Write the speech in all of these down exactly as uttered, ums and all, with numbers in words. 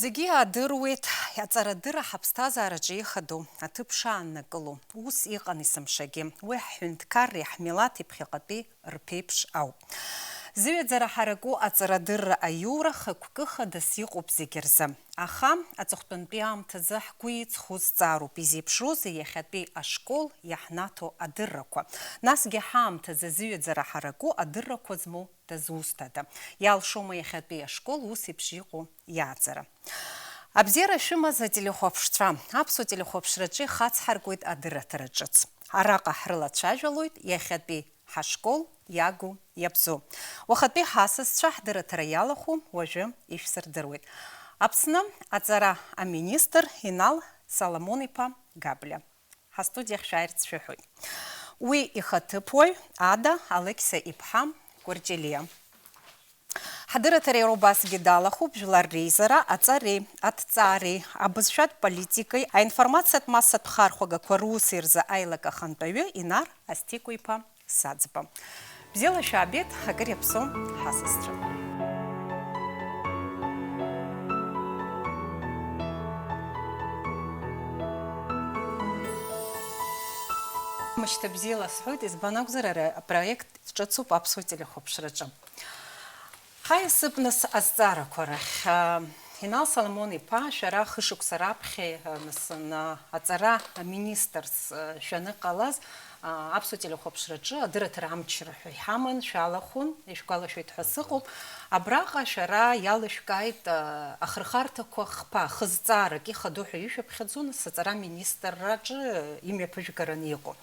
Зегьы иаадыруеит, аҵарадырра ҳаԥсҭазаараҿы ихадоу аҭыԥ шааннакыло. Ус иҟан есымшагьы. Уи ҳҳәынҭқарреи ҳмилаҭи ԥхьаҟатәи рԥеиԥш ауп. Зыҩаӡара ҳараку аҵарадырра аиура хықәкы хадас иҟоуп зегьы рзы. Аха аҵыхәтәантәи аамҭазы ҳгәы иҵхо зҵаароуп, изеиԥшроузеи иахьатәи ашкол иаҳнаҭо адыррақәа? Насгьы ҳаамҭазы зыҩаӡара ҳараку адыррақәа змоу дызусҭада? Иалшома иахьатәи ашкол ус еиԥш иҟоу иааӡара? Абзиара шәымаз ателехәаԥшцәа, аԥсуа телехәаԥшраҿы ихацҳаркуеит адырраҭара ҿыц. Араҟа ҳрылацәажәалоит иахьатәи ҳашкол иагу иабзоу. Уахатәи ҳасасцәа ҳдырраҭара иалахәу уажәы ишәсырдыруеит. Аԥсны аҵара аминистр Инал Саламон-иԥа Габлиа ҳастудиахь шәааирц шәаҳәоит. Уи ихаҭыԥуаҩ Ада Алықьса-иԥҳа Кәарҷелиа. Ҳдырраҭара иара убасгьы далахәуп жәлар реизара, аҵареи, аҭҵаареи, абызшәатә политикеи, аинформациатә массатә хархәагақәа русеи рзы аилак ахантәаҩы Инар Астикәа-иԥа Саӡба. Бзиала шәаабеит, акыр иаԥсоу ҳасасцәа. Мышьҭа бзиала сҳәоит, избан акәзар, ара апроект ҿыцуп аԥсуа телехәаԥшраҿы. Ҳаиасып, нас, азҵаарақәа рахь. Инал Соломон-иԥа, шәара хышықәса раԥхьа, нас, ана-, аҵара аминистрс шәаныҟалаз, аԥсуа телехәаԥшраҿы адырраҭара амчра ҳәа иҳаман, шәалахәын, ишәгәалашәоит ҳәа сыҟоуп. Абраҟа шәара иалышәкааит, ахырхарҭақәа хԥа, хызҵаарак ихадоу ҳәа ишәаԥхьаӡон, нас аҵара аминистрраҿы имҩаԥыжәгараны иҟоу.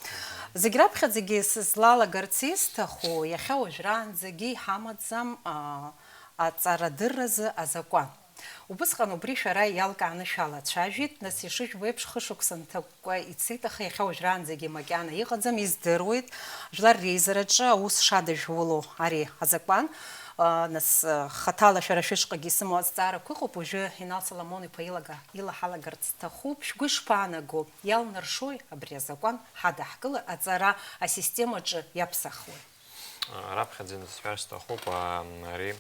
Зегь раԥхьаӡагьы сызлалагарц исҭаху, иахьа уажәраанӡагьы иҳамаӡам, а, аҵарадырразы азакәан. Убысҟан убри шәара иалкааны шәалацәажәеит, нас ишыжәбо еиԥш хышықәса нҭакәкәа ицеит, аха иахьа уажәраанӡагьы макьана иҟаӡам, издыруеит, жәлар реизараҿы аус шадажәуало ари азакәан, а, нас, а, хаҭала шәара шәышҟагьы исымоу азҵаарақәа ыҟоуп, уажәы Инал Соломон-иԥа илага-, илаҳалагарц сҭахуп, шәгәы ишԥаанаго, иалнаршои абри азакәан ҳадаҳкылар, аҵара асистемаҿы иаԥсахуеи? Раԥхьаӡа сҳәар сҭахуп, а, ари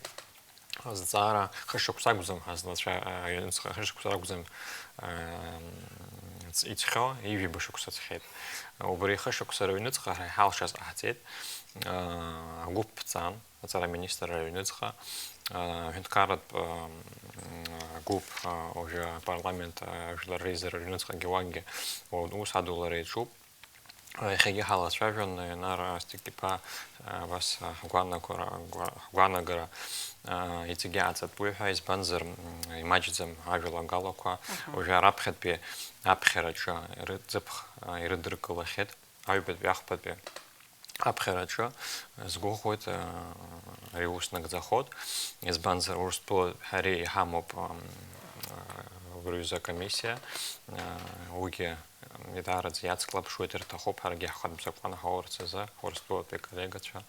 азҵаара хышықәса акәӡам ҳазлацәа-, а, аҩныҵҟа, хышықәса ракәӡам, а, ц-, иҵхьоу, ҩажәаба шықәса ҵхьеит. Убри хышықәса рыҩныҵҟа ҳара иҳалшаз ҟаҳҵеит, а, агәыԥ ԥҵан, аҵара аминистрра рыҩныҵҟа, а, ҳәынҭқарратә, а, м, агәыԥ, а, уажәы апарламент, а, жәлар реизара рыҩныҵҟагьы уангьы ус адулара иаҿуп. Иахьагьы ҳалацәажәон, Инар Астик-иԥа, абас ҳгәаанагара, ҳгәаанагара, а, иҵегьы аҵатәуи ҳәа, избанзар, м, имаҷӡам ажәалагалақәа. Аҳа. Уажәы раԥхьатәи аԥхьараҿы рыҵыԥх, а, ирыдыркылахьеит, аҩбатәи, ахԥатәи аԥхьараҿы, сгәыӷуеит, а, ари ус нагӡахоит, избанзар Урыстәыла ҳареи иҳамоуп, ам, а, убри аҩыза акомиссиа, а, уигьы Идаараӡа иацклаԥшуеит, ирҭахуп ҳаргьы ҳхатә закәан ҳауарц азы, Урыстәылатәи аколлегацәа.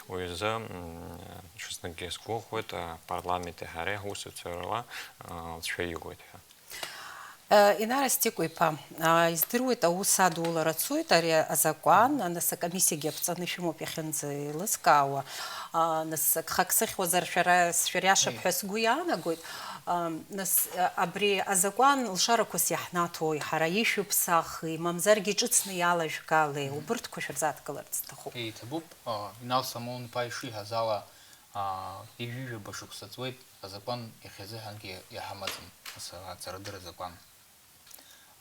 Уи азы, м, ҽазныкгьы сгәыӷуеит, апарламенти ҳареи ҳусуцәа рыла, а, лҵшәа игоит ҳәа. Э, Инара Стикәа-иԥа, а, издыруеит, аус адулара цоит ари азакәан, нас акомиссиагьы аԥҵаны шәымоуп иахьынӡеилыскаауа. А, нас, гхак сыхьуазар, шәара, шәариашап ҳәа сгәы иаанагоит. Ам, нас, а, абри азакәан лшарақәас иаҳнаҭои, ҳара ишәыԥсахи, мамзаргьы иҿыцны иалажәгалеи, убырҭқәа шәырзааҭгыларц сҭахуп. Еиҭабуп, а, Инал Соломон-иԥа ишиҳәаз ала, а, ҩажәижәаба шықәса ҵуеит, азакәан иахьазыҳәангьы иҳамаӡам, ас, аҵарадырра азакәан.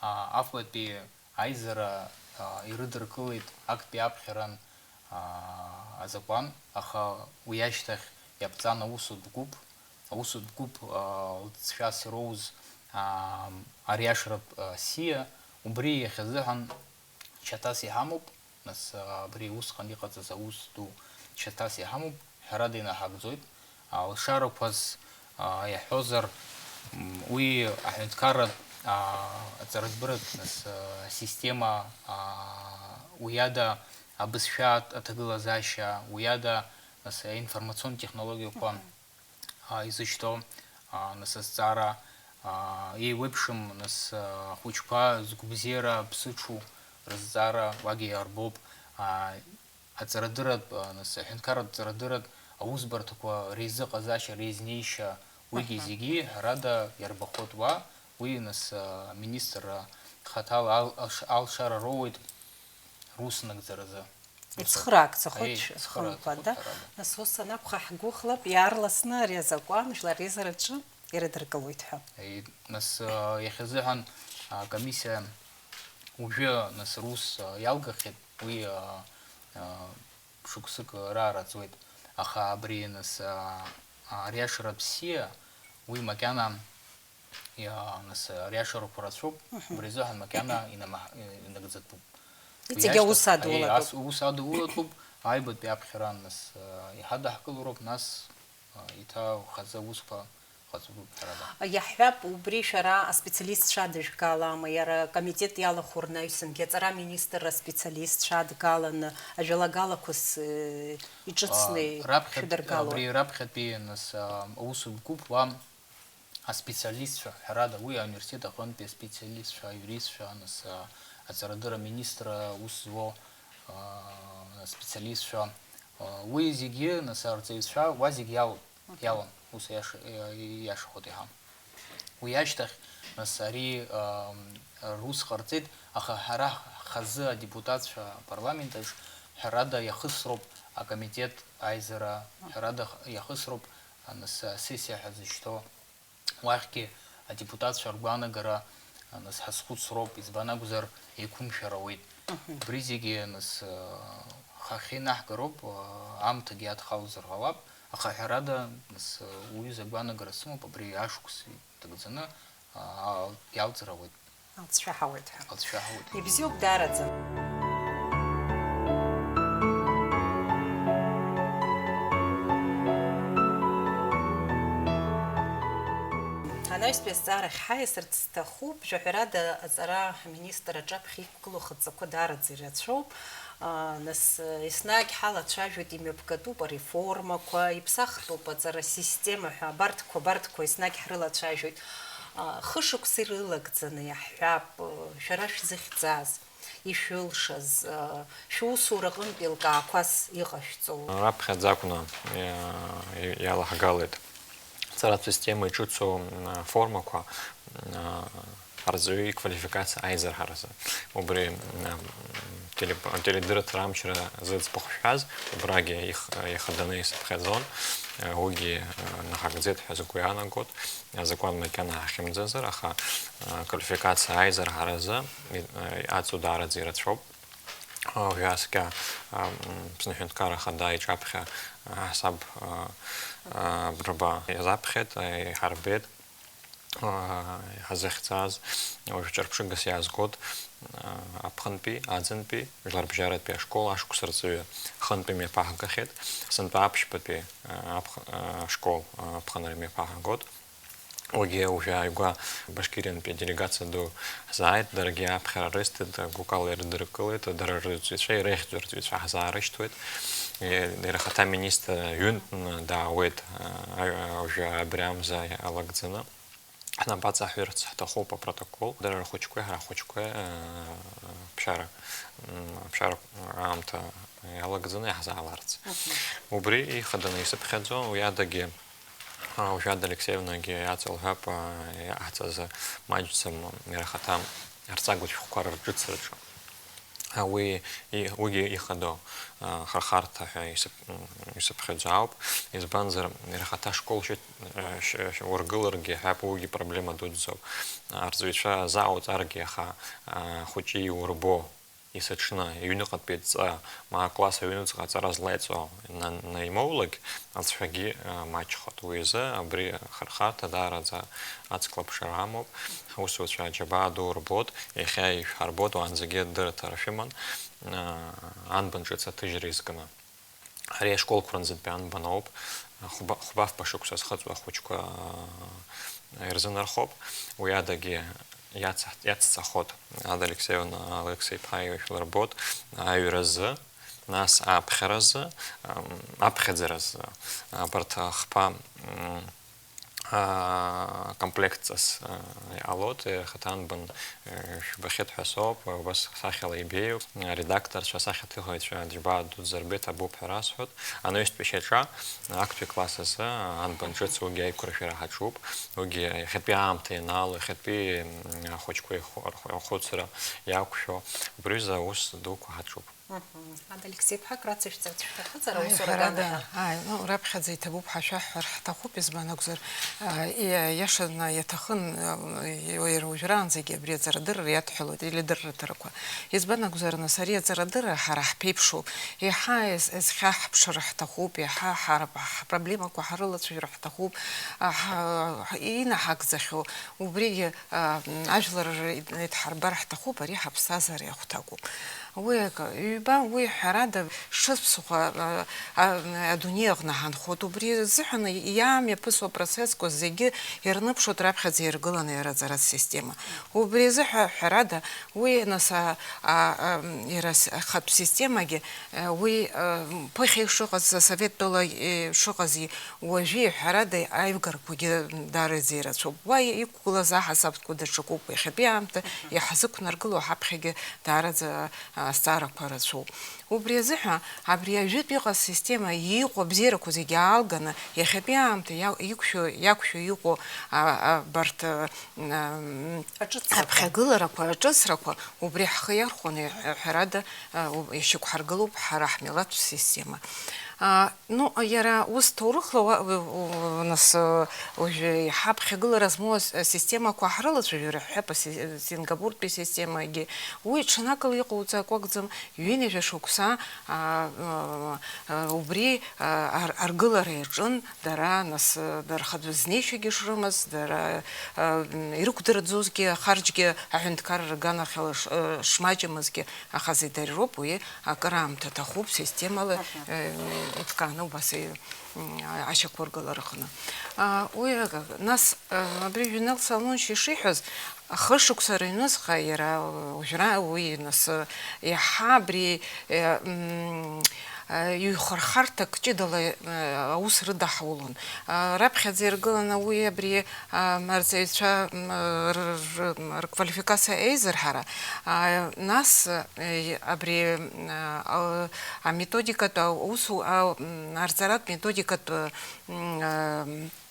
А, афбатәи аизара, а, ирыдыркылеит актәи аԥхьаран, а, азакәан, аха уи ашьҭахь иаԥҵан аусутә гәыԥ, аусутә гәыԥ, а, лҵшәас ироуз, а, ариашаратә, а, сиа, убри иахьазыҳәан чаҭас иҳамоуп. Нас, а, абри усҟан иҟаҵаз аус ду чаҭас иҳамоуп, ҳәарада инаҳагӡоит. А, лшарақәас, а, иаҳҳәозар, м, уи аҳәынҭқарратә, а, аҵарадбыратә, нас, а, система, а, уи ада абызшәа аҭ-, аҭагылазаашьа, уи ада, нас, аинформацион технологиақәа, а, изышьҭоу, а, нас азҵаара, а, еиуеиԥшым, нас, а, ахәыҷқәа згәабзиара ԥсыҽу рызҵаара уагьы иаарбоуп, а, аҵарадырратә, а, нас аҳәынҭқарратә ҵарадырратә аусбарҭақәа реизыҟазаашьа, реизнеишьа Уигьы зегьы, ҳәарада, иарбахоит уа, уи, нас, аминистрра хаҭала ал-, алш-, алшара роуеит рус нагӡаразы. Ицхыраагӡахоит, Аиеи, ицхыраагӡахоит, хымԥада, ҳәарада. Нас ус анакәха, ҳгәыӷлап, иаарласны ари азакәан жәлар реизараҿы ирыдыркылоит ҳәа. Аиеи, нас, а, иахьазыҳәан, а, акомиссиа уажәы, нас, рус, а, иалгахьеит, уи, а, а, шықәсык раара ҵуеит. Аха абри, нас, а, а, ари ашара бзиа, уи макьана, иа-, нас, ари ашарақәа рацәоуп, Мгм. убри азыҳәан макьана инамаҳ-, инагӡатәуп. Уи Иҵегь ашьҭахь, аус адулатәуп. Аиеи, ас-, ус адулатәуп, аҩбатәи аԥхьара, нас, а, иҳадаҳкылароуп, нас, а, еиҭа хазы аусқәа ҟаҵатәуп, ҳәарада. Иаҳҳәап, убри шәара аспециалистцәа адыжәгалама, иара акомитет иалахәу рнаҩсангьы аҵара аминистрра аспециалистцәа адгаланы ажәалагалақәас, э, иҿыцны А, раԥхьатә-, шәыдыргалоит? Абри раԥхьатәи, нас, а, аусутә гәыԥ уа аспециалистцәа, ҳәарада, уи ауниверситет аҟынтәи аспециалистцәа, аиуристцәа, нас, а, аҵарадырра аминистр аус зуо, а, аспециалистцәа, а, уи зегьы, нас, арҵаҩцәа, уа зегь иалоуп, Мгм. иалан, ус иаша-, иа-, ииашахоит еиҳа. Уи ашьҭахь, нас, ари, ам, рус ҟарҵеит, аха ҳара ҳхазы адепутатцәа апарламент аҿы, ҳәарада, иахысроуп акомитет аизара, ҳәарада, х-, иахысроуп, а, нас, асессиа ҳәа зышьҭоу. Уахьгьы адепутатцәа ргәаанагара, а, нас, ҳазхәыцроуп, избан акәзар, еиқәымшәар ауеит. Мгм. Убри зегьы, нас, а, хахьы инаҳгароуп, а, аамҭагьы иадхалозар ҟалап, аха ҳәарада, нас, а, уҩыза агәаанагара сымоуп, абри ашықәс иҭагӡаны, а, а, иалҵыр ауеит. Алҵшәа ҳауеит ҳәа. Алҵшәа ҳауеит. Ибзиоуп даараӡа. Анаҩстәи азҵаарахь ҳаиасырц сҭахуп, жәаҳәарада аҵара аминистр аҿаԥхьа иқәгылоу ахаҵақәа даараӡа ирацәоуп. А, нас, еснагь ҳалацәажәоит, имҩаԥгатәуп ареформақәа, иԥсахтәуп аҵара система ҳәа, абарҭқәа, абарҭқәа еснагь ҳрылацәажәоит. А, хышықәса ирылагӡаны иаҳҳәап, шәара шәзыхьӡаз, ишәылшаз, а, шәусура аҟынтә еилкаақәас иҟашәҵо. Раԥхьаӡа акәны, иа-, иалаҳгалеит аҵаратә система иҿыцу, м, аформақәа, м, арҵаҩы иквалификациа аизырҳаразы. Убри, м, телеп-, ателедырраҭара амчра зыӡбахә шәҳәаз, убрагьы их-, ихаданы исыԥхьаӡон, уигьы, м, наҳагӡеит ҳәа сгәы иаанагоит, азакәан макьана ҳахьымӡазар, аха, м, аквалификациа аизырҳаразы и-, аҵоу даараӡа ирацәоуп. Уажәы аскьа, м, Аԥсны аҳәынҭқарра ахада иҿаԥхьа, ҳасаб, м, м, Брба иазаԥхьеит, иҳарбеит, м, иҳазыхьӡаз, уажә ҿырԥшыгас иаазгоит, м, аԥхынтәи, аӡынтәи, жәларбжьаратәи ашкол ашықәс рҵаҩы, хынтәи мҩаԥаҳгахьеит, сынтәа аԥшьбатәи, м, аԥх-, м, ашкол, м, аԥхынра мҩаԥаҳгоит. Уигьы уажәы ааигәа Башкириантәи аделегациа ду ҳзааит, даргьы аԥхьара рысҭеит, гәыкала ирыдыркылеит, дара рырҵаҩцәа, ирыхьӡу арҵаҩцәа ҳзаарышьҭуеит. Е, иара ахаҭа аминистр ҩынтәны даауеит, а, уажәы абри амза иалагӡаны. Ҳнапаҵаҳәырц ҳҭахуп апротокол, дара рхәыҷқәеи ҳара ҳхәыҷқәеи, а, ԥшьара, м, аԥшьара аамҭа иалагӡаны иаҳзааларц. Мгм. Убри ихаданы исыԥхьаӡо, уи адагьы Уажәада Алексеевнагьы иаҵалҳәап, иҟаҳҵаз маҷӡам, иара ахаҭа арҵагатә шәҟәқәа рырҿыцраҿы. Уи, уигьы ихадоу хырхарҭа ҳәа исыԥхьаӡо ауп, избанзар, иара ахаҭа ашкол ургыларгьы ҳәа уигьы проблема дуӡӡоуп. Арҵаҩцәа заа уҵаргьы, аха ахәыҷы иурбо, есыҽны, иҩныҟатәи адҵа, ма акласс аҩныҵҟа аҵара злаиҵо на-, наимоулак, алҵшәагьы, а, маҷхоит. Уи азы абри ахырхарҭа даараӡа ацклаԥшра амоуп. Ҳусуцәа аџьабаа ду рбоит, иахьа ишәҳарбоит, уаанӡагьы адырраҭара шәыман, а, анбан ҿыц аҭыжьра изкны. Ари ашколқәа рынӡатәи анбан ауп, хәба-, хәба-фба шықәса зхыҵуа ахәыҷқәа, а, ирзынархоуп. Уи адагьы иац-, иацҵахоит, Ада Алексеевна, Алықьса иԥҳа ишәлырбоит, аҩразы, нас аԥхьаразы, ам, аԥхьаӡаразы, абарҭ ахԥа, м, Аа, комплектҵас, аа, иҟалоит, ихаҭа анбан, э, шәбахьеит ҳәа соуп, убас сахьала ибеиоуп. Аредакторцәа, асахьаҭыхыҩцәа, Џьабаа дуӡӡа рбеит, абуп ҳәа расҳәоит. Анаҩстәи шьаҿа, актәи класс азы, анбан ҿыц уигьы аиқәыршәара ҳаҿуп. Уигьы иахьатәи аамҭа ианаало, иахьатәи, м, ахәыҷқәа иху-, рху-, рхәыцра иақәшәо, убри рзы аус дуқәа ҳаҿуп. Мгм. Ада Алексеи-ԥҳа, акраҵашәҵарц шәҭахызар, аусура ҳәарада, аганахьала? Ааи, ну, раԥхьаӡа иҭабуп ҳәа шәаҳҳәар ҳҭахуп, избан акәзар, а, и-, иашаны иаҭахын, а, и-, иара уажәраанӡагьы абри аҵарадырра иадҳәалоит, или дырраҭарақәа. Избан акәзар, нас, ари аҵарадырра ҳара ҳԥеиԥшу, еиҳа ес-, есхьаҳԥшыр ҳҭахуп, еиҳа ҳара ҳпроблемақәа ҳрылацәажәар ҳҭахуп, а, ҳа-, ҳа-, инаҳагӡахьоу, убригьы, а, ажәлар р-, идҳарбар ҳҭахуп, ари ҳаԥсҭазаара иахәҭакуп. Уи акы, ҩба, уи ҳәарада, шыԥсыхәа, а, а, адунеи аҟны ҳанхоит, убри азыҳәан иамҩаԥысуа процессқәа зегьы ирныԥшуеит раԥхьаӡа иргыланы иара аҵаратә система. Убри азыҳәа, ҳәарада, уи, нас, а, а, а, иара с-, ахатә системагьы, а, уи, а, ԥыхьа ишыҟаз, асовет тәыла, е, шыҟази, уажәи, ҳәарада, аивгарақәагьы даараӡа ирацәоуп. Уа иқәгылаз аҳасабқәа даҽакуп, иахьатәи аамҭа иаҳзықәнаргыло ҳаԥхьагьы даараӡа азҵаарақәа рацәоуп. Убри азыҳәа, абри ажәытә иҟаз система иҟоу абзиарақәа зегьы аалганы, иахьатәи аамҭа иа-, иқәшәо, иақәшәо иҟоу, а, а, абарҭ, а, м, Аҿыцрақәа. Аԥхьагыларақәа, аҿыцрақәа, убри ҳхы иархәаны, ҳәарада, а, у-, ишьақәҳаргылоуп ҳара ҳмилаҭтә система. А, ну, иара ус ҭоурыхла уа-, у-, у-, нас, уажәы иаҳа аԥхьагылара змоу ас-, асистемақәа ҳрылацәажәар ҳҳәап, аси-, Сингапуртәи системагьы. Уи ҽнакала иҟауҵақәа акәӡам, ҩынҩажәа шықәса, а, а, а, убри, а, ар-, аргылара иаҿын дара, нас, а, дара рхатә знеишьагьы шрымаз, дара, а, м, ирықәдырӡозгьы, ахарџьгьы аҳәынҭқарра аганахьала ш-, а, шмаҷымызгьы, аха зегь дара роуп, уи акыраамҭа ҭахуп, системала, Аҳа. э, иҭкааны убас, э, м, ашьақәыргылара аҟны. А, уи, а, нас, а, абри Жәанел Соломонович ишиҳәаз, хышықәса рыҩнуҵҟа иара, уажәра уи, нас, э, иаҳа абри, э, м, э, ҩхырхарҭак ҷыдала, э, аус рыдаҳулон. А, раԥхьаӡа иргыланы уи абри, а, арҵаҩцәа, м, р-, р-, рквалификациа еизырҳара, а, нас, э, абри, м, а, аметодикатә аусу-, а, м, арҵаратә методикатә, м, а,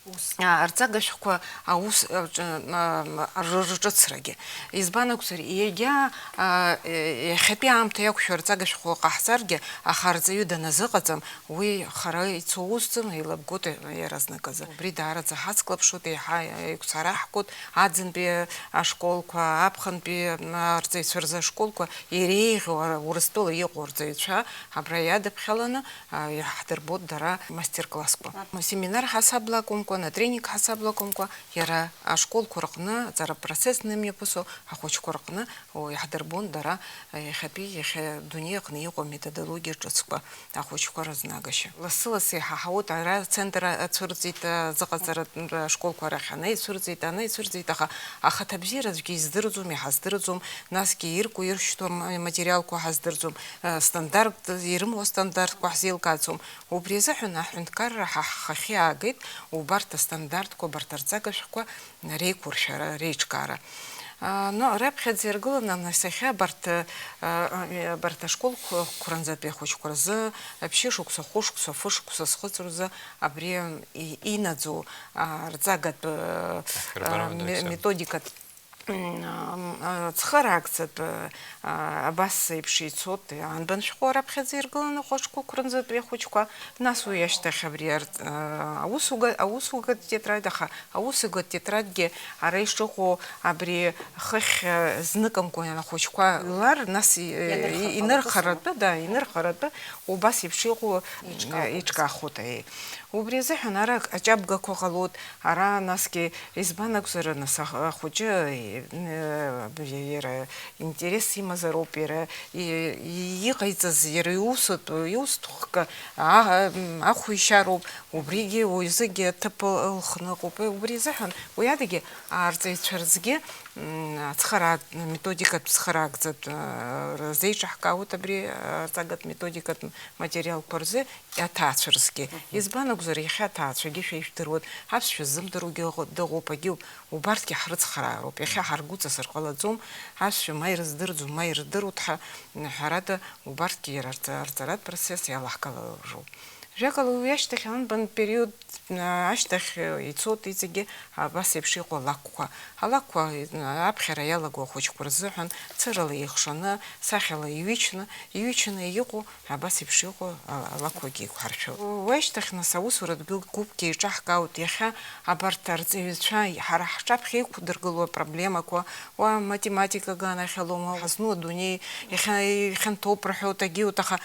Ус. А, арҵага шәҟәқәа аус, а, ҿ-, м, а, м, рырҿыцрагьы. Избан акәзар, егьа, а, э, иахьатәи аамҭа иақәшәо арҵага шәҟәқәа ҟаҳҵаргьы, аха арҵаҩы даназыҟаҵам, уи хара ицо усӡам, еилабгоит иаразнаказ. Убри даараӡа ҳацклаԥшуеит, еиҳа игәцараҳкуеит, аӡынтәи ашколқәа, аԥхынтәи, м, арҵаҩцәа рзы ашколқәа иреиӷьу ара-, Урыстәыла иҟоу арҵаҩцәа абра иадыԥхьаланы, а, иаҳдырбоит дара мастер-классқәа. Семинар ҳасабла акәымкәа, на тренинг ҳасабла акәымкәа, иара ашколқәа рҟны аҵара процесс нымҩаԥысуа ахәыҷқәа рҟны, о, иаҳдырбон дара, а, иахьатәи, иахьа адунеи аҟны иҟоу аметодологиа ҿыцқәа ахәыҷқәа рызнагашьа. Лассы-лассы иҳаҳауеит, ара ацентр ацәырҵит, азыҟаҵаратә ашколқәа рахь ана ицәырҵит, ана ицәырҵит, аха ахаҭабзиара аӡәгьы издырӡом, иҳаздырӡом, насгьы ирку-иршьҭуа ма-, материалқәа ҳаздырӡом, а, стандарт, ирымоу астандартқәа ҳзеилкааӡом. Убри азыҳәан аҳәынҭқарра ҳа ҳхахьы иаагеит убарҭ астандартқәа, абарҭ арҵага шәҟәқәа реиқәыршәара, реиҿкаара. А, но раԥхьаӡа иргыланы анасахьа абарҭ, а, а, абарҭ ашколқәа, қәранӡатәи ахәыҷқәа рзы ԥшьышықәса, хәышықәса, фышықәса зхыҵуа рзы абри и-, инаӡоу, а, рҵагатә, а, Ахьырбароу а, ме-, дыршьҭан. Методикатә М, а, цхыраагӡатәы, а, абас еиԥш ицоит, анбан шәҟәы раԥхьаӡа иргыланы хәышқәа қәрынӡатәи ахәыҷқәа, нас уи ашьҭахь абри ар-, а, аусуга-, аусугатә тетрадь, аха аусугатә тетрадьгьы ара ишыҟоу абри хыхь, а, зныкымкәа ахәыҷқәа лар, нас и-, Ианырхырхалак инырхаратәы, да, инырхаратәы убас еиԥш иҟоу, м, Иҿкаахоит. Иҿкаахоит, аиеи. Убри азыҳәан ара аҷабгақәа ҟалоит, ара насгьы, избан акәзар, нас ах-, ахәыҷы, и-, н-, иара интерес имазароуп, иара и-, и-, иҟаиҵаз, иара иусутә, иусҭхк а-, м, ахәишьароуп, убригьы уаҩзыгьы аҭыԥ ылхны ыҟоуп. Убри азыҳәан уи адагьы арҵаҩцәа рзгьы ацхыраагтә, методикатә цхыраагӡатә, а, рзеиҿаҳкаауеит абри, а, аҵагатә методикатә материалқәа рзы аҭаацәа рзгьы. Мгм. Избан акәзар, иахьа аҭаацәагьы шәа ишәдыруеит, аԥсшәа ззымдыруагьы ыҟоуп, дыҟоуп, агьоуп, убарҭгьы ҳрыцхраароуп. Иахьа ҳаргәыҵасыр ҟалаӡом, аԥсшәа ма ирыздырӡом, ма ирдыруеит ҳәа, ҳәарада, убарҭгьы иара арҵа-, арҵаратә процесс иалаҳгалароуп. Жәакала, уи ашьҭахь анбан период, а, ашьҭахь, э, ицоит иҵегьы абас еиԥш иҟоу алакәқәа. Алакәқәа, э, аԥхьара иалаго ахәыҷқәа рзыҳәан цырала еихшаны, сахьала иҩычны, иҩычны иҟоу, абас еиԥш иҟоу ала-, алакәқәагьы еиқәҳаршәоит. Уи ашьҭахь, нас, аусуратә гәыԥгьы еиҿаҳкаауеит. Иахьа абарҭ арҵаҩцәа ҳара ҳҿаԥхьа иқәдыргылоу апроблемақәа, уа математика аганахьалома, ҳазну адунеи иахьа ихьанҭоуп рҳәоит, агьиут, аха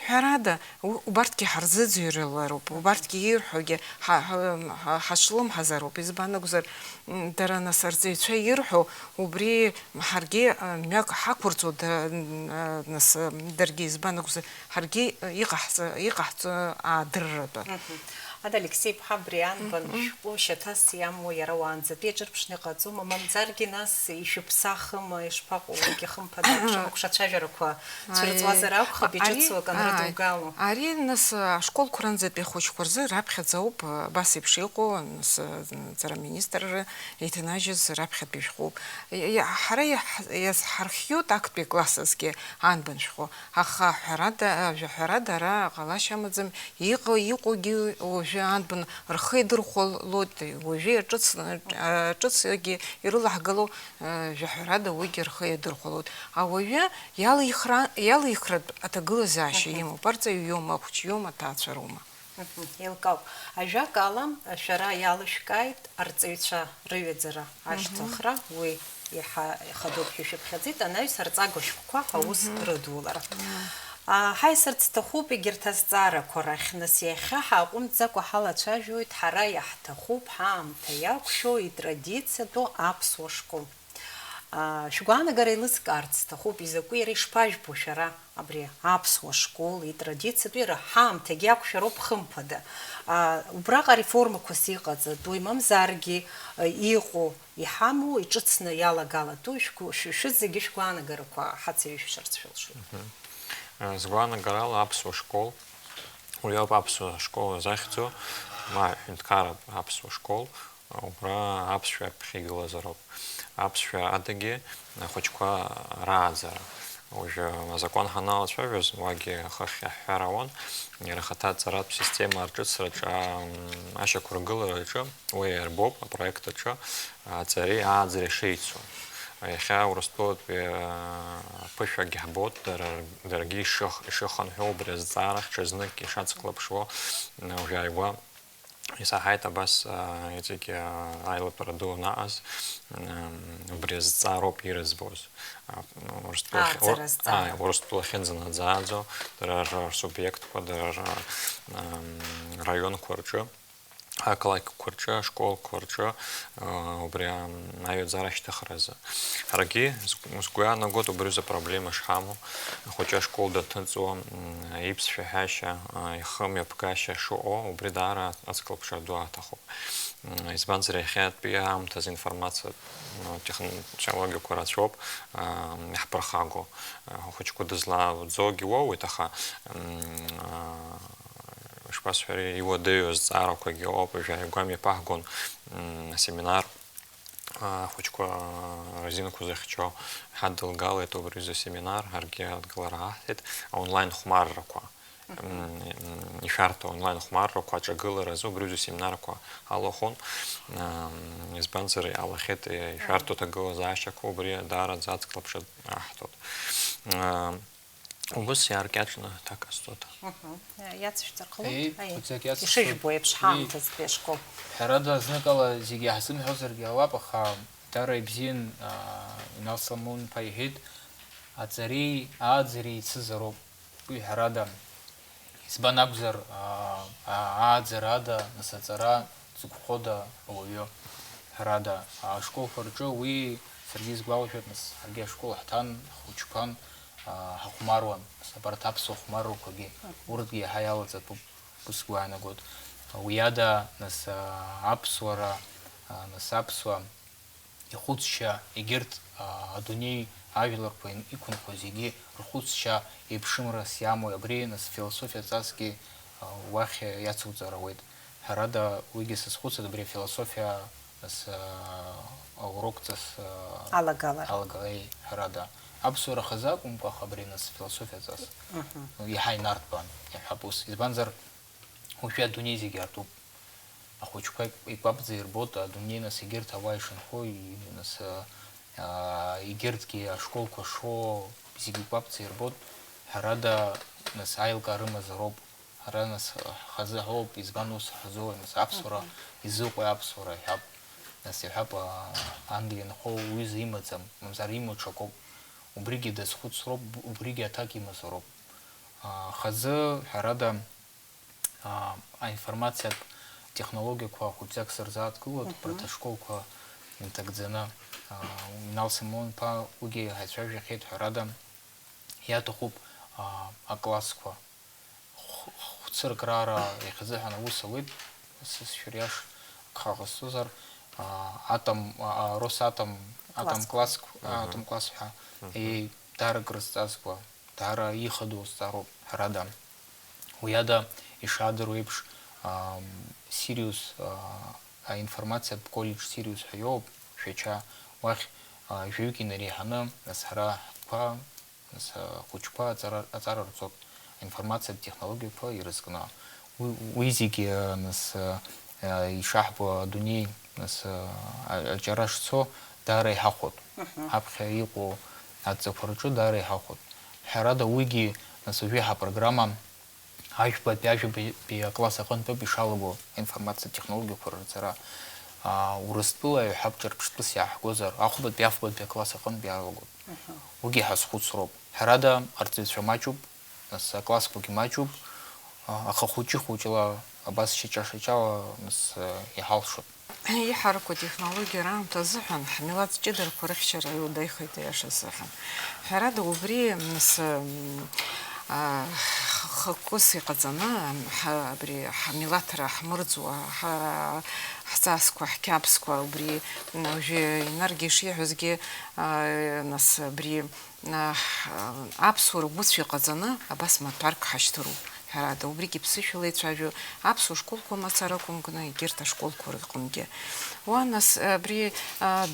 ҳәарада, у-, убарҭгьы ҳарзыӡырҩлароуп, убарҭгьы ирҳәогьы ҳа-, ҳа-, ҳа-, ҳазҿлымҳазароуп, избан акәзар, м, дара, нас, арҵаҩцәа ирҳәо, убри ҳаргьы, а, мҩак ҳақәырҵо, да-, н-, а, нас, а, даргьы, избан акәзар, ҳаргьы, а, иҟаҳҵа-, иҟаҳҵо аадырратәы. Мгм. Ада Алексеи-иԥҳа, абри анбан Мгм. шәҟәы шьаҭас иамоу иара уаанӡатәи аҿырԥшны иҟаҵома, мамзаргьы, нас, ишәыԥсахыма, ишԥаҟоу, уигьы хымԥада, ԥшьымк шацәажәарақәа Аи, цәырҵуазар акәхап, ари, иҿыцу акы ааи, анрыдугало. Ари, нас, ашколқәа ранӡатәи ахәыҷқәа рзы раԥхьаӡа ауп, абас еиԥш иҟоу, нас, аҵара министрра иҭанажьыз раԥхьатәи шәҟәуп. Иа-, иа-, ҳара иаҳ-, иазҳархиоит актәи аклассазгьы анбан шәҟәы, аха ҳәарада, жәаҳәарада ара ҟалашьа амаӡам, иҟа-, иҟоугьы уажәы анбан рхы идырхәалоит, уажәы ҿыц-, ҿыцгьы ирылаҳгало, Жәаҳәарада уигьы рхы иадырхәалоит. Ауаҩы иалихра-, иалихратә аҭагылазаашьа Мгм. имоуп, арҵаҩ иоума, ахәыҷ иоума, аҭаацәа роума. Мгм. Еилкаауп. Ажәакала, шәара иалышәкааит арҵаҩцәа рыҩаӡара Мгм. ашьҭыхра, уи иаҳа ихадоуп ҳәа ишәыԥхьаӡеит, анаҩс арҵага шәҟәқәа аус Мгм. рыдулара. Мгм. А, ҳаисырц сҭахуп егьырҭ азҵаарақәа рахь, нас, иахьа ҳааҟәымҵӡакәа ҳалацәажәоит ҳара иаҳҭахуп ҳаамҭа иақәшәо итрадициатәу аԥсуа школ. Аа, шәгәаанагара еилыскаарц сҭахуп, изакәи иара ишԥажәбо шәара абри аԥсуа школ итрадициатәу иара ҳаамҭагьы иақәшәароуп, хымԥада. Аа, убраҟа ареформақәас иҟаҵатәуи, мамзаргьы, а, иҟоу, иҳамоу, иҿыцны иалагалатәу шәгәы-, шә-, шәызегьы шәгәаанагарақәа ҳацеиҩышәшарц шәылшоит. Мгм. Э, сгәаанагарала аԥсуа школ, уи ауп аԥсуа школ захьӡу, ма ҳәынҭқарратә аԥсуа школ, Убра аԥсшәа аԥхьа игылазароуп. Аԥсшәа адагьы ахәыҷқәа рааӡара. Уажәы азакәан ҳаналацәажәоз, уагьы хыхь иаҳҳәар ауан, иара ахаҭа аҵаратә система арҿыцраҿы, ам, ашьақәыргылараҿы, уи иарбоуп апроект аҿы, аҵареи ааӡареи шеицу. Иахьа Урыстәылатәи, а, аԥышәагь ҳбоит, дара, даргьы ишых-, ишыхынҳәуа убри азҵаарахь ҽазнык ишацклаԥшуа, уажәааигәа Исаҳаит абас, аа, иҵегь, аа, аилатәара ду анаҟаз, м, убри азҵаароуп ирыӡбоз. А, Урыстәыла ахь-, Ааӡара Ур-, азҵаара. Ааи, Урыстәыла ахьынӡанаӡааӡо, дара р-, рсубиектқәа, дара р-, м, раионқәа рҿы, ақалақьқәа рҿы, ашколқәа рҿы, аа, убри, ам, аҩаӡара ашьҭыхразы. Ҳаргьы зг-, сгәы иаанагоит убри рзы проблема шҳамоу, ахәыҷы ашкол данҭыҵуа, м, иԥсшәа ҳәашьа, а, ихы мҩаԥгашьа шыҟоу, убри даара ацклаԥшра ду аҭахуп. М, избанзар, иахьатәи аамҭазы информациатә, м, технологиақәа рацәоуп, а, иаҳԥырхагоу. А, ахәыҷқәа дызлааӡогьы уоуеит, аха, м, а, ишԥасҳәари, иуадаҩу азҵаарақәагьы ыҟоуп, уажәы ааигәа мҩаԥаҳгон, м, асеминар, ахәыҷқәа рзинқәа зыхьчо ҳадылгалеит убри азы асеминар, ҳаргьы адгылара ҳаҳҭеит, аонлайн хәмаррақәа. Мгм. М, м, ишәарҭоу аонлайн хәмаррақәа аҿагыларазы убри азы асеминарқәа ҳалахәын. М, избанзар, иҟалахьеит, ишәарҭоу аҭагылазаашьақәа, убри даараӡа ацклаԥшра аҳҭоит. М, Убыс иааркьаҿны аҭак ҟасҵоит. Мгм. Иацышәҵар ҟалоит? Еи, Аиеи. Фуцек иацысҵоит. Ишыжәбо еиԥш, уи ҳаамҭазтәи ашкол. Ҳәарада, зныкала зегьы иаҳзымҳәозаргьы ауап, аха дара ибзиан, аа, Инал Соломон-иԥа иҳәеит, аҵареи ааӡареи еицызароуп. Уи ҳәарада, избан акәзар, аа, аа, ааӡара ада, нас аҵара дзықәхода ауаҩы? Ҳәарада, ашколқәа рҿы уи саргьы исгәалашәоит, нас ҳаргьы ашкол ҳҭан, ҳхәыҷқәан, аа, ҳахәмаруан, нас абарҭ аԥсуа хәмаррақәагьы, урҭгьы иаҳа иалаҵатәуп, ус сгәы иаанагоит. Уи ада, нас, аа, аԥсуара, аа, нас аԥсуа ихәыцшьа, егьырҭ, а, адунеи ажәларқәа ин-, иқәынхо зегьы рхәыцшьа еиԥшымрас иамоу абри, нас, философиа ҵасгьы, а, уахь иацуҵар ауеит. Ҳәарада, уигьы сазхәыцуеит, абри афилософиа, нас, а, аурок ҵас, а, Алагалара. Алагалеи, ҳәарада. Аԥсуара хазы акәымкәа, аха абри, нас, философиа ҵас. Мгм. Иаҳа инарҭбаан, иаҳҳәап ус. Избанзар, уажәы адунеи зегьы артуп. Ахәыҷқәа ик-, икәаԥӡа ирбоит адунеи, нас, егьырҭ ауаа ишынхо, и-, нас, а, егьырҭгьы ашколқәа шо, зегьы икәаԥӡа ирбоит. Ҳәарада, нас, аилкаа рымазароуп. Ҳара, нас, ҳхазы ҳоуп, избан ус ҳзууеи, нас, аԥсуара Мгм. изыҟои аԥсуара, иҳәап. Нас, иҳәап, а, ан динхо уҩыза имаӡам, мамзар имоу ҽакоуп. Убригьы дазхәыцроуп, б-, убригьы аҭак имазароуп. А, хазы, ҳәарада, а, аинформациатә технологиақәа хәыҷӡак сырзааҭгылоит, Мгм. Абарҭ ашколқәа инҭагӡаны, а, Инал Семон-иԥа уигьы ҳаицәажәахьеит, ҳәарада, иаҭахуп, а, аклассқәа. Х-, хәцыркраара иахьазыҳәан аус ауеит, сызшәыр иаш, гха ҟасҵозар, а, атом, а, а, Росатом, атом Классқәа. Класск-, Мгм. Атом класс ҳәа, Мгм. Еи, даара крызҵазкуа, даара ихадоу зҵаароуп, ҳәарада. Уи ада, ишаадыруа еиԥш, ам, Сириус, а, аинформациатә колледж Сириус ҳәа иоуп, Шәача, уахь, а, жәаҩык инареиҳаны, нас, ҳара ҳтәқәа, нас, ахәыҷқәа аҵара, аҵара рҵоит, аинформациатә технологиақәа ирызкны. Уи, уи зегьы, нас, а, ишаҳбо адунеи, нас, а, аҿиара шцо, даара иҳахәоит. Мгм. Ҳаԥхьа иҟоу адҵақәа рҿы даара иҳахәоит. Ҳәарада, уигьы, нас, уажәы ҳапрограмма Ажәбатәи, ажәабатәи акласс аҟынтәоуп ишалаго аинформациатә технологиақәа рырҵара. Аа, Урыстәыла ҩҳап ҿырԥштәыс иаҳгозар, ахәбатәи, афбатәи акласс аҟынтә иалагоит. Аҳа. Уигьы ҳазхәыцроуп. Ҳәарада, арҵаҩцәа маҷуп, нас аклассқәагьы маҷуп, а, аха хәыҷы-хәыҷла абас шьаҿа-шьаҿала, нас, а, иҳалшоит. Иҳараку атехнологиа раамҭа азыҳәан, ҳмилаҭ ҷыдарақәа рыхьчара иуадаҩхеит, аиаша азыҳәан. Ҳәарада, убри, нас, м, а, х-, хықәкыс иҟаҵаны, ҳа, абри ҳмилаҭра ҳмырӡуа, ҳара ҳҵасқәа, ҳқьабзқәа, убри, м, уажәы Инаргьы ишиҳәозгьы, а, нас, абри, а, ҳ-, аԥсуара гәыцә иҟаҵаны, абас маҭәарк ҳашьҭыроуп. Ҳәарада, убригьы ԥсышәала ицәажәо аԥсуа школқәа мацара акәымкәаны, егьырҭ ашколқәа рҟынгьы. Уа, нас, абри, а,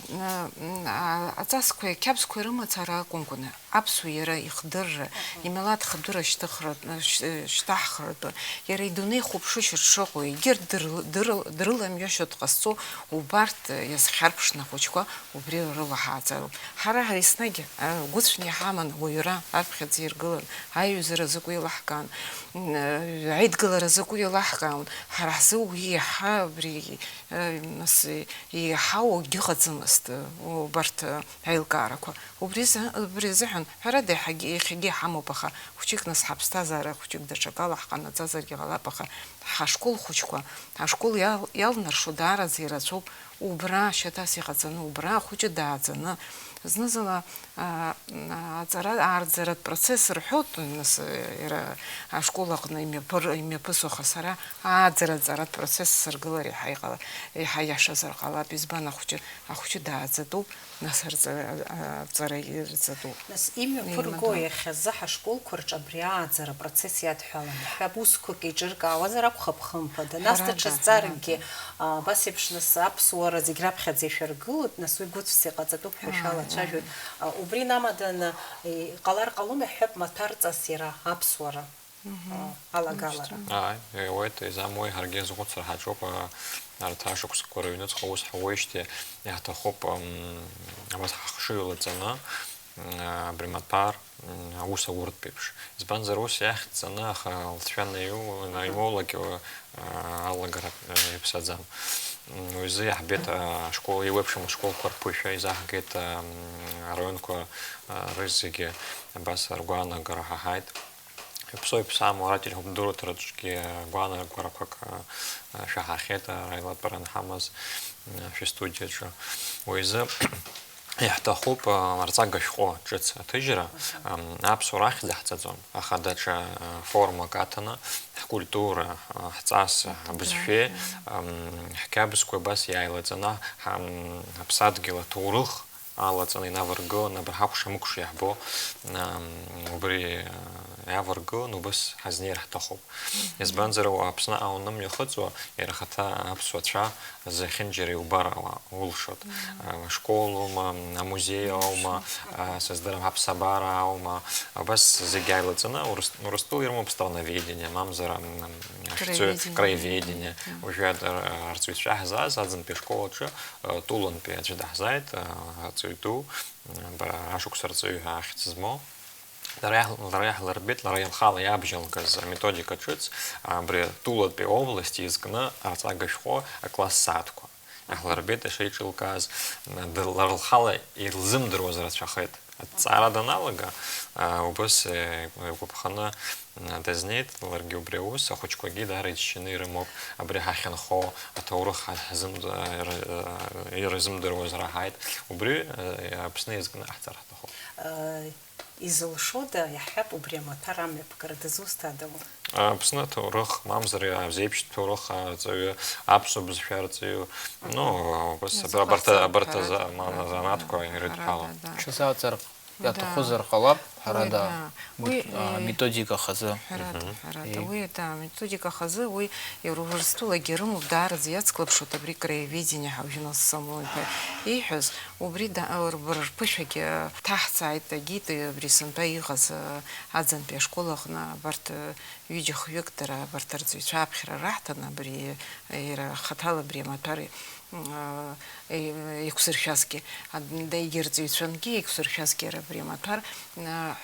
а, аҵасқәеи ақьабзқәеи рымацара акәымкәаны, аԥсуа иара ихдырра, имилаҭ хдырра шьҭыхра-, шь-, шьҭаҳхратәы, иара идунеи хәаԥшышьа дшыҟоу, егьырҭ дыр-, дыр-, дрыламҩашьо дҟазҵо, убарҭ иазхьарԥшны ахәыҷқәа убри рыла ҳааӡароуп. Ҳара, ҳара еснагь, а, гәыцәны иҳаман ауаҩра аԥхьаӡа иргылан, аиҩызара закәу еилаҳкаан, м, а, аидгылара закәу еилаҳкаан, ҳара ҳзы уи иаҳа абри, а, нас, иаҳау акгьы ыҟаӡамызт, убарҭ, а, аилкаарақәа. Убри за-, убри азыҳәан, ҳәарада, иаҳагьы, иахьагьы иҳамоуп, аха хәҷык нас ҳаԥсҭазаара хәҷык даҽакала ҳҟанаҵазаргьы ҟалап, аха ҳашкол хәыҷқәа, ашкол иал-, иалнаршо даараӡа ирацәоуп. Убра шьаҭас иҟаҵаны, убра ахәыҷы дааӡаны, зны-зынла, а, а, аҵара, ааӡаратә процесс рҳәоит, нас, иара ашкол аҟны имҩаԥыр-, имҩаԥысуа, аха сара ааӡара аҵаратә процесс сыргылар иаҳа иҟала-, иаҳа иашазар ҟалап, избан, ахәыҷы, ахәыҷы дааӡатәуп, нас арҵара, а, арҵара ирҵатәуп. Нас имҩаԥырго Имада. Иахьазы ҳашколқәа рҿы абри ааӡара процесс иадҳәаланы, ҳәа, усқәак еиҿыркаауазар акәхап, хымԥада. Нас Ҳәарада, даҽа зҵааракгьы, ҳәарада. А, абас еиԥш, нас, аԥсуара зегь раԥхьаӡа ишәаргылоит, нас уи гәыцәс иҟаҵатәуп ҳәа Ааи, шәалацәажәоит. ааи. А, убри инамаданы, иҟалар ҟалома, ҳҳәап, маҭәарҵас иара аԥсуара, Мгм. а, алагалара. Мышьҭа. Ааи, иауеит, изамуеи, ҳаргьы азхәыцра ҳаҿуп, а, арҭ ашықәсқәа рыҩнуҵҟа ус ҳауеижьҭеи иаҳҭахуп, м, абас ҳахшыҩ лаҵаны, м, абри маҭәар, м, аус ауртә еиԥш. Избанзар, ус иахьӡҵаны, аха лҵшәа наиу-, наимоулак, а, алагара, а, иаԥсаӡам. М, уи азы иаҳбеит, а, ашкол, еиуеиԥшым ашколқәа рԥышәа, изаҳгеит, а, м, араионқәа, а, рызегьы абас ргәаанагара ҳаҳаит. Иаԥсоу-иаԥсам, уара ателехәаԥ дыруҭараҿгьы гәаанагарақәак, а, а, шәаҳахьеит, а, ара илатәара анҳамаз, м, шәыстудиаҿы. Уи азы Иаҳҭахуп, а, арҵага шәҟәы ҿыц аҭыжьра, ам, аԥсуара ахьӡ аҳҵаӡом, аха даҽа, а, формак аҭаны, ҳкультура, а, ҳҵас, а, абызшәеи, ам, ҳқьабзқәа абас иааилаҵаны, ҳам, ҳаԥсадгьыл аҭоурых алаҵаны инаваргыланы, абра ҳакәша-мыкәша иаҳбо, ам, убри, а, иаваргыланы убас ҳазнеир ҳҭахуп. Избанзар, Аԥсны аунымҩа ахыҵуа, иара ахаҭа аԥсуа цәа зехьынџьара иубар ала улшоит. Мм. Ашкол аума, амузеи аума, Мм. а, сыздырам, аԥсабара аума, абас зегь ааилаҵаны Урыс-, Урыстәыла ирымоуп страноведение, мамзар, м, м, ахьӡы-, краеведение. Краеведение. Мм. Уажәы ар-, арҵаҩцәа ҳзааз аӡынтәи ашкол аҿы, а, Тулантәи аӡәы даҳзааит, а, арҵаҩ ду, м, бара ашықәс арҵаҩы ҳәа ахьӡ змоу. Лара иаҳ-, лара иаҳлырбеит, лара лхала иабжьалгаз аметодика ҿыц, абри Тулатәи область изкны арҵага шәҟәы акласс сааҭқәа. Иаҳлырбеит ишеиҿылкааз, д-, лара лхала илзымдыруаз рацәахеит. Аҭҵаара даналага, а, убас, э, игәаԥханы, м, дазнеит, ларгьы убри аус, ахәыҷқәагьы даара иџьшьаны ирымоуп, абри ҳахьынхо аҭоурых ҳа-, ҳзымд-, э, р-, э, ирзымдыруаз раҳаит. Убри, э, Аԥсны иазкны ҟаҳҵар ҳҭахуп. Э, Изылшода, иаҳҳәап, убри амаҭәар амҩаԥгара дызусҭада? Аԥсны аҭоурых, мамзар азеиԥш ҭоурых арҵаҩы, аԥсуа бызшәа арҵаҩы, ну, убас абарҭ, абарҭ аза-, ма-, занааҭқәа ирыдҳәалоуп. Ҳәарада, да. Ҽазааҵар иаҭахузар ҟалап, ҳәарада, уи, а, методика хазы. Ҳәарада, ҳәарада. Уи, да, методика хазы, уи Урыстәылагьы ирымоуп, даараӡа иацклаԥшуеит абри краеведение ҳәа, Жьанал Соломон-иԥа ииҳәаз. Убри да-, рб-, рԥышәагьы ҭаҳҵааит, агьит, абри сынтәа иҟаз, а, аӡынтәи ашкол аҟны абарҭ, а, ҩыџьа-хҩык дара абарҭ арҵаҩцәа аԥхьара раҳҭан, абри, а, иара хаҭала абри амаҭәар, м, а, е-, еиқәзыршәазгьы. А, д-, егьи арҵаҩцәангьы еиқәзыршәазгьы иара абри амаҭәар,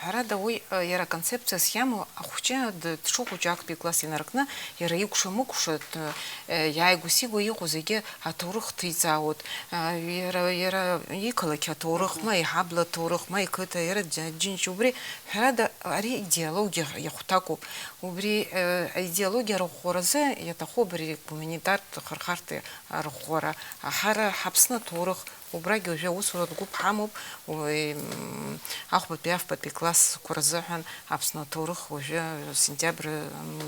Ҳәарада, уи, э, иара аконцепциас иамоу ахәҷы д-, дшыхәыҷу актәи класс инаркны, иара икәша-мыкәша, д-, э, иааигәа-сигәа иҟоу зегьы аҭоурых ҭиҵаауеит. Э, иара, иара иқалақь аҭоурых, ма иҳабла аҭоурых, ма иқыҭа, иара џьа-, џьынџь убри, ҳәарада, ари идеологиа иахәҭакуп. Убри, э, аидеологиа арӷәӷәаразы иаҭаху абри гуманитартә хырхарҭа арӷәӷәара. Ҳара ҳаԥсны аҭоурых Убрагьы уажәы аусуратә гәыԥ ҳамоуп, уи, м, ахәбатәи афбатәи классқәа рзыҳәан Аԥсны аҭоурых уажәы сентиабр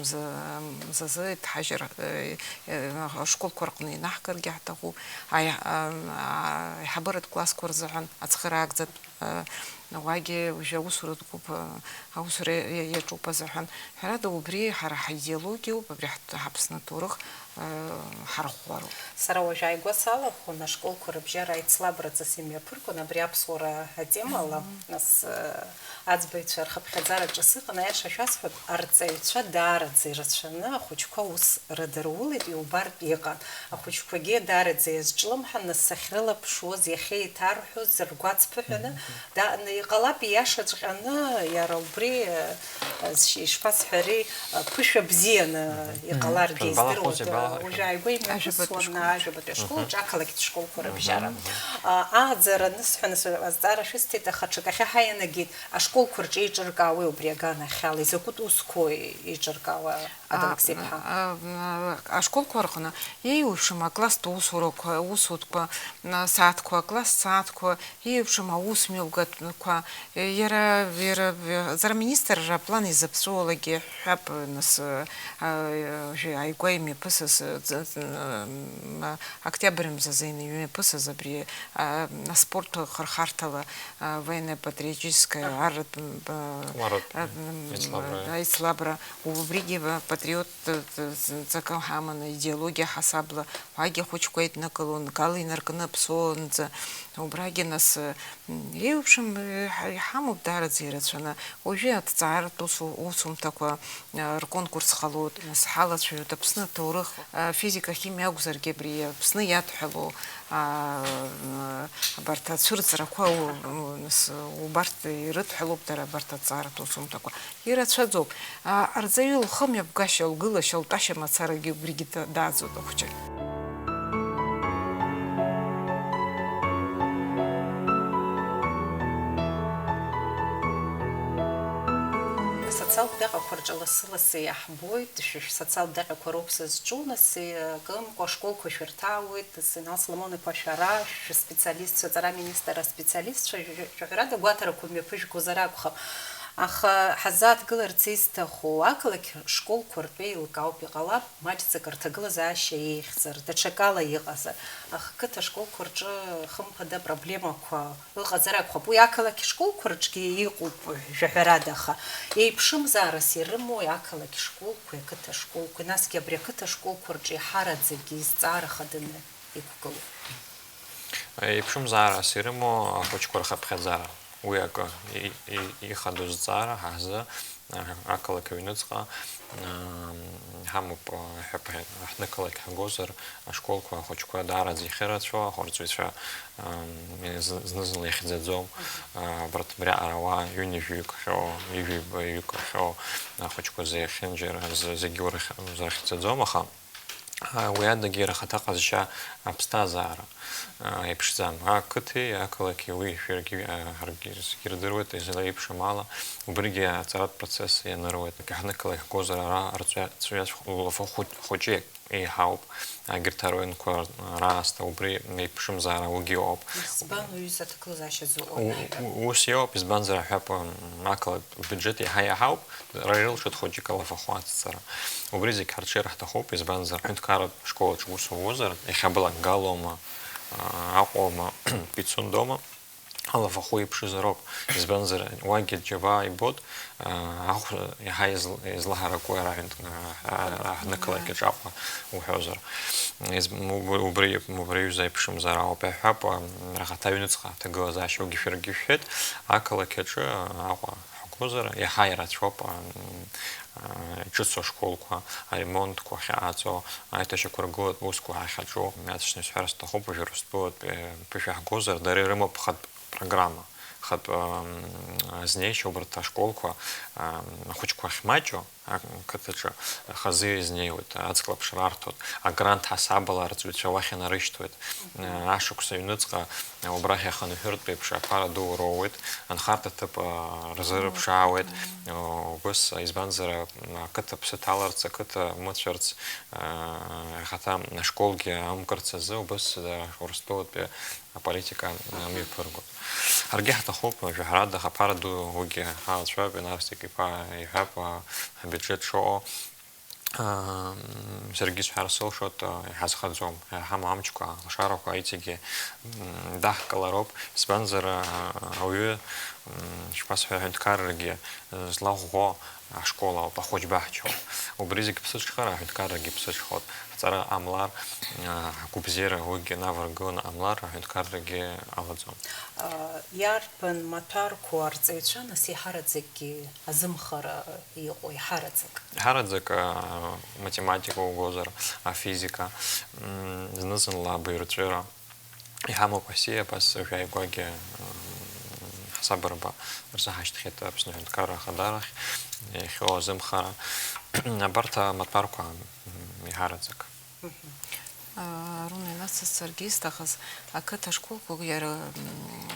мза-, мзазы иҭҳажьыр, э, э, ашколқәа рҟны инаҳгаргьы ҳҭахуп. Аи-, а, а, аиҳабыратә классқәа рзыҳәан ацхыраагӡатә, э, уагьы уажәы аусуратә гәыԥ, э, аусура иа-, иаҿуп азыҳәан. Ҳәарада, убри ҳара ҳидеологиоуп, абри ҳт-, ҳаԥсны аҭоурых, э, ҳарӷәӷәароуп. Сара уажә ааигәа салахәын, ашколқәа рыбжьара аицлабра ҵас имҩаԥыргон абри аԥсуара атемала. Мгм. Нас, э, аӡбаҩцәа рхыԥхьаӡара ҿыц ыҟан, аиаша шәасҳәап, арҵаҩцәа даараӡа ирацәаны ахәыҷқәа аус рыдырулеит, иубартә иҟан. Ахәыҷқәагьы даараӡа иазҿлымҳан, нас сахьрылаԥшуаз, иахьеиҭарҳәоз, ргәаҵ ԥыҳәаны, Мгм. Дааны иҟалап, ииашаҵәҟьаны иара убри, э, э, зшь-, ишԥасҳәари, э, ԥышәа бзианы Мгм. иҟаларгьы Шәанбалахәузеи, издыруада. Бала-, Уажәы ааигәа Ажәабатәи имҩаԥысуан школ. Ажәабатәи ашкол, Мгм. ақалақьтә школқәа Мгм. рыбжьара. Мгм. А, ааӡара анысҳәа, нас азҵаара шәысҭеит, аха ҽакахьы ҳаианагеит, ашколқәа рҿы еиҿыркаауеи убри аганахьала, изакәытә усқәоу еиҿыркаауа? Адалықьсеиԥҳа. А, а, а, ашколқәа рҟны еиуеиԥшым акласстә усурақәа, усутәқәа, м, асааҭқәа, акласстә сааҭқәа, еиуеиԥшым аусмҩаԥгатәқәа, иара, иара, зара министр аплан изаԥҵәоулагьы ҳәап, нас, а, а, ааигәа имҩаԥысыз, ӡ-, ӡ-, м, октиабр мзазы имҩаԥысыз абри, а, аспорт хырхарҭала, а, военно-патриотическая арратә, м, б-, Хәмарратә а, м, аицлабра. аицлабра, убригьы патриот Т-, т-, т-, ҵакы ҳаманы, идеологиа ҳасабла, уагьы ахәыҷқәа еиднакылон, гала инаркны аԥсуаанӡа, убрагьы нас, м, еиуеиԥшым, э, ҳа-, иҳамоуп даараӡа ирацәаны. Уажәы аҭҵааратә усу-, усумҭақәа, э, рконкурс ҟалоит, нас ҳалацәажәоит Аԥсны аҭоурых, э, физика, химиа акәзаргьы абри Аԥсны иадҳәалоу, а, м, абарҭ ацәырҵрақәа, у-, у-, нас, убарҭ ирыдҳәалоуп дара абарҭ аҭҵааратә усумҭақәа. Ирацәаӡоуп. А, арҵаҩы лхы мҩаԥгашьа, лгылашьа, лтәашьа мацарагьы убригьы да-, дааӡоит ахәҷы. Асоциалтә Даҟьақәа рҿы лассы-лассы иаҳбоит, шәа шәсоциалтә даҟьақәа роуп сызҿу, нас, акымкәа ашколқәа шәырҭаауеит, нас, Инал Соломон-иԥа, шәара, шәспециалистцәа, аҵара аминистр аспециалистцәа, шәа-, шәа-, шәаҳәарада, агәаҭарақәа мҩаԥыжәго зар акәхап. Аха ҳазааҭгыларц изҭаху, ақалақь школқәа ртәы еилкаауп, иҟалап, маҷӡак рҭагылазаашьа еиӷьзар, даҽакала иҟазар, аха қыҭа школқәа рҿы, хымԥада, проблемақәа ыҟазар акәхап. Уи ақалақь школқәа рҿгьы иҟоуп, жәаҳәарада, аха еиԥшымзаарас ирымоу ақалақь школқәеи ақыҭа школқәеи, насгьы абри ақыҭа школқәа рҿы иҳараӡакгьы изҵаара хаданы иқәгылоуп. Еиԥшымзаарас ирымоу ахәыҷқәа рхыԥхьаӡара, уи акы, и-, и-, ихадоу зҵаара ҳазы, а-, ақалақь аҩныҵҟа, ам, ҳамоуп, а, ҳәа-, ҳәа-, ҳнықалақь ҳгозар, ашколқәа ахәыҷқәа даараӡа иахьырацәоу, ахәарҵаҩцәа, ам, зны-, зны-зынла ихьӡаӡом, а, абарҭ абриаҟара ауаа ҩынҩажәаҩык ахьоу, ҩажәаҩык ахьоу ахәыҷқәа зехьынџьара, з-, зегьы урахь-, узахьӡаӡом, аха А, уи адагьы рхаҭа ҟазшьа аԥсҭазаара, а, иԥшӡам. Ақыҭеи ақалақьи уи шәаргьы, а, ҳаргьы зегьы ирдыруеит, излеиԥшым ала, убригьы аҵаратә процесс ианыруеит. Ҳнықалақь ҳгозар ара арҵәа-, ҵәҩа-, лафахәы хәыҷы еиҳауп, егьырҭ араионқәа раасҭа убри еиԥшымзаара уигьы ыҟоуп. Избан уҩыза аҭагылазаашьа зыҟоу? У-, у-, ус иоуп, избанзар, аҳәап, м, ақалақь бюджет иаҳа иаҳауп, Ара ирылшоит хәыҷык алафахәы ацҵара. Убри зегь ҳарҽеира ҳҭахуп, избанзар, ҳҳәынҭқарратә школаҿ ус уоузар, иахьабалак Галоума, а, Аҟәоума, Пицундоума, алафахәы иԥшызароуп. Избанзар, уагьы џьабаа ибоит, а, ахә иаҳа изл-, излаҳараку ара ҳәынҭ-, а, а, ҳнықалақь аҿы Аҟәа уҳәозар. Из-, уб-, убри, убри аҩыза иԥшымзар ауп, иаҳҳәап, а, рхаҭа аҩныҵҟа аҭагылазаашьа угьы шәаргьы шәҳәеит, ақалақь аҿы, а, Аҟәа ҳгозар, иаҳа ирацәоуп, а, а, иҿыцу ашколқәа, аремонтқәа ахьаҟаҵоу, аиҭашьақәыргылатә усқәа ахьаҿу. Иаҵшьны исҳәар сҭахуп, уажәы Урыстәылатәи ԥышәа ҳгозар, дара ирымоуп хатә программа, хатә, ам, азнеишьа убарҭ ашколқәа, ам, ахәыҷқәа ахьмаҷу, ақыҭаҿы хазы изнеиуеит, аӡклаԥш рарҭоит, агрант ҳасабала арҵаҩцәа уахь инарышьҭуеит. Мгм. Ашықәс аҩныҵҟа убрахь ахынҳәыртә еиԥш аԥара ду роуеит, анхарҭа ҭыԥ, а, рзырԥшаауеит. Мгм. Убыс, избанзар, а, ақыҭа ԥсы ҭаларц, ақыҭа мыцәарц, а, ахаҭа ашколгьы амкырц азы убыс, а, Урыстәылатәи аполитика, мгм, амҩаԥыргоит. Ҳаргьы ҳҭахуп, жәаҳәарада, аԥара ду уигьы ҳалацәажәап, Инар Стик-иԥа иҳәап, а, ҳбиуџьет шыҟоу. Ам, саргьы сҳәар сылшоит, а, иҳазхаӡом. Иҳамоу амчқәа, алшарақәа иҵегьы, м, даҳкылароуп. Избанзар, а, ауаҩы, м, шԥасҳәа, аҳәынҭқаррагьы, а, злаӷәӷәо ашкол ауп, ахәыҷбаҳча ауп. Убри зегь ԥсыҽхар, аҳәынҭқаррагьы ԥсыҽхоит. Ҳҵара ҟамлар, а, ҳгәабзиара уигьы наваргыланы ҟамлар, аҳәынҭқаррагьы алаӡом. А, иарбан маҭәарқәоу арҵаҩцәа, нас, еиҳараӡакгьы азымхара иҟоу, еиҳараӡак? Еиҳараӡак, а, математика угозар, афизика, м, зны-зынла абаҩрҵәыра. Иҳамоуп асиа, абас жәаҩа-гәаҩа, м, ҳасабырба рзы ҳашьҭхьеит Аԥсны Аҳәынҭқарра Ахада рахь, иахьоу азымхара. Абарҭ амаҭәарқәа, м, еиҳараӡак. Мгм. А, Руна, инацысҵаргьы исҭахыз, ақыҭа школқәа иара, м,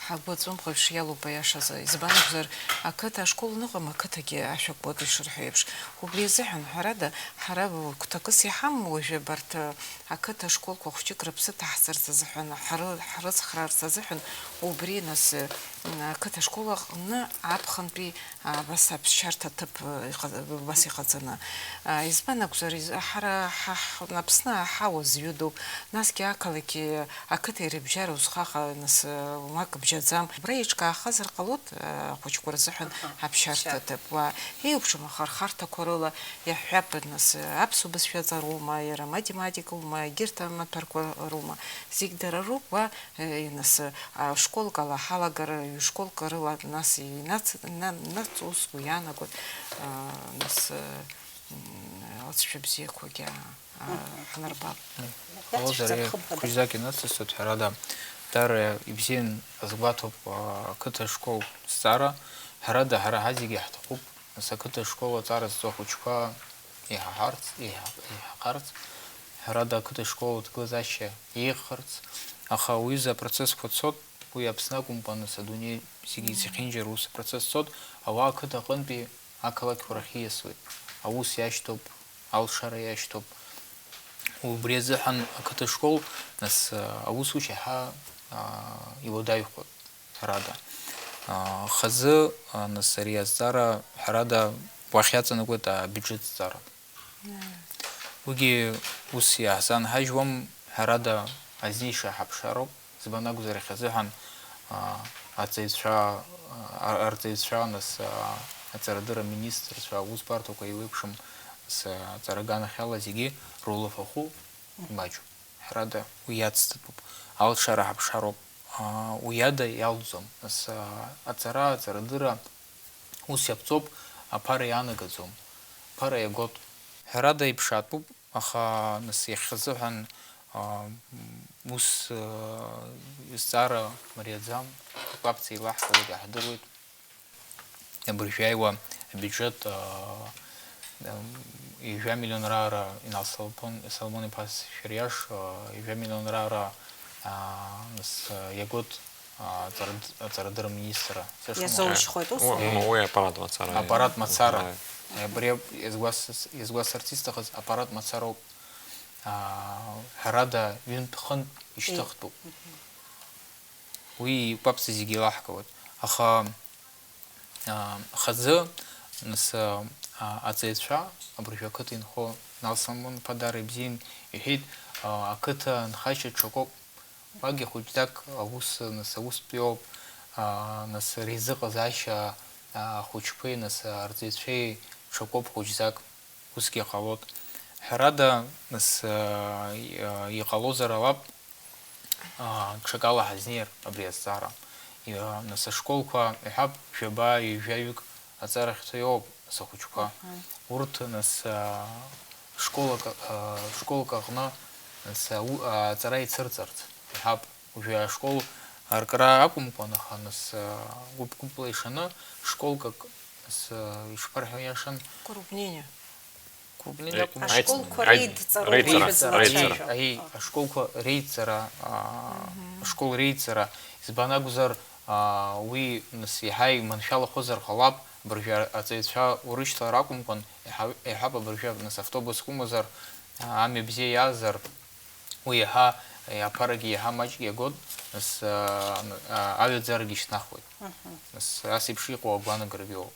ҳагәаҵәымӷ еиԥш иалоуп аиашазы. Избан акәзар, ақыҭа ашкол аныҟам, ақыҭагьы ашәа куак ишырҳәо еиԥш. Убри азыҳәан, ҳәарада, ҳара гәҭакыс иҳамоу уажәы абарҭ, а, ақыҭа школқәа хәҷык рыԥсы ҭаҳҵарц азыҳәан, ҳры-, ҳрыцхраарц азыҳәан, убри, нас, м, ақыҭа школ аҟны аԥхынтәи, а, абас аԥсшьарҭа ҭыԥ, а, иҟа-, абас иҟаҵаны. А, избан акәзар, из-, ҳара ҳа-, ҳ-, Аԥсны аҳауа зҩыдоуп, насгьы ақалақьи ақыҭеи рыбжьара усҟак, нас, а, уамак бжьаӡам. Убра еиҿкаахазар ҟалоит, а, ахәыҷқәа рзыҳәан. Аҳа, аԥсшьарҭа аԥсшьарҭа. Ҭыԥ. Уа, еиуԥшым, аха рхарҭақәа рыла иаҳҳәап, нас, аԥсуа бызшәа аҵароума, иара математикоума, егьырҭ амаҭәарқәа роума, зегь дара роуп, уа, э, нас, а, школк ала ҳалагар, ҩ-школк рыла, нас, инац-, на-, наҵ ус уи иаанагоит, а, нас, э, м, алҵшәа бзиақәагьы, а, а, Мгм. ҳнарбап. Мгм. Иацәшәҵап, Лозар, хымԥада. Кузьзак инацысҵоит, ҳәарада, даара ибзиан азгәаҭоуп, а, ақыҭа школ зҵаара, ҳәарада, ҳара ҳазегьы ҳҭахуп. Нас ақыҭа школ аҵара зҵо ахәыҷқәа иҳаҳарц, иҳа-, иҳаҳарц, ҳәарада, ақыҭа школ аҭагылазаашьа еиӷьхарц, аха уҩыза апроцессқәа цоит, уи Аԥсны акәымкәа, нас адунеи зегьы изехьынџьаруа ус апроцесс цоит, ауаа ақыҭа аҟынтәи ақалақьқәа рахь ииасуеит. Аус иашьҭоуп, алшара иашьҭоуп. Убри азыҳәан ақыҭа школ, нас, аусушьа иаҳа, а, иуадаҩхоит, ҳәарада. А, хазы, а, нас, ари азҵаара, ҳәарада, уахь иаҵанакуеит абиуџьет зҵаара. Уигьы ус иаҳзанҳажьуам, ҳәарада, азин ишаҳаԥшаароуп. Избан акәзар, иахьазыҳәан, аа, аҵаҩцәа, аа, арҵаҩцәа, нас, аа, аҵарадырра аминистрцәа, аусбарҭақәа еиуеиԥшым, нас, аҵара аганахьала зегьы рулафахәы имаҷуп. Ҳәарада, уи иацҵатәуп. Алшара ҳаԥшаароуп. Аа, уи ада иалҵӡом. Нас, аа, аҵара, аҵарадырра ус иаԥҵоуп, аԥара иаанагаӡом. Аԥара иагоит. Ҳәарада, иԥшаатәуп. Аха, нас, иахьазыҳәан, а, ус, а, зҵаара мариаӡам, кәаԥӡа илаҳкаауеит, иаҳдыруеит. Абыржәы иааиуа абиуџьет, а, м, ҩажәа миллион раара, Инал Соломон, Соломон-иԥа сшәыриаш, а, ҩажәа миллион раара, а, нас, а, иагоит. Аҵара-, аҵарадырра аминистрра. Сашәома. Иазоужьхоит ус? Уи, уи аппарат мацара. Аппарат мацара. Да. Абри иазгәас-, иазгәасҭарц исҭахыз аппарат мацароуп. Аа, ҳәарада, ҩынтә-хынтә ишьҭыхтәуп. Мгм. Уи икәаԥӡа зегьы илаҳкаауеит. Аха, аа, хазы, нас, аа, аҵаҩцәа, абыржәы ақыҭа инхо Нал Соломон-иԥа даара ибзиан иҳәеит, аа, ақыҭа нхашьа ҽакоуп. Уагьы хәыҷӡак аус, нас, аустәиоуп, аа, нас, реизыҟазаашьа, аа, ахәыҷқәеи, нас, арҵаҩцәеи ҽакоуп хәыҷӡак, усгьы ҟалоит. Ҳәарада, нас, аа, и-, аа, иҟалозар ҟалап, аа, ҽакала ҳазнеир абри азҵаара. Иа-, нас, ашколқәа, иҳәап, жәаба, ҩажәаҩык аҵарахьтәи ауп, нас, ахәыҷқәа. Мгм. Урҭ, нас, аа, школак, аа, школак аҟны, нас, ау-, аа, аҵара еицырҵарц, иҳәап, уажәы ашкол аркра акәымкәан, аха, нас, аа, гәыԥ-гәыԥла ишаны, школкак, нас, аа, ишԥарҳәо иашан? Укрупнение. Укрупнение Ре-, акәым-, аиц-, Ашколқәа аи-, реидҵара. Реидҵара, Реидҵара. Реидҵара. Аи, аи, ашколқәа реидҵара, аа, Мгм. ашкол реидҵара, избан акәзар, аа, уи, нас, иаҳа иманшәалахозар ҟалап, абыржәы аҵаҩцәа урышьҭалар акәымкәан, иаҳа-, иаҳҳәап, абыржәы, нас, автобуск умазар, аа, амҩа бзиа иаазар, уи иаҳа, аԥарагьы иаҳа маҷк иагоит, нас, аа, н-, аа, аҩаӡарагьы шьҭнахуеит. Мгм. Нас, ас еиԥш иҟоу агәаанагарагьы ыҟоуп.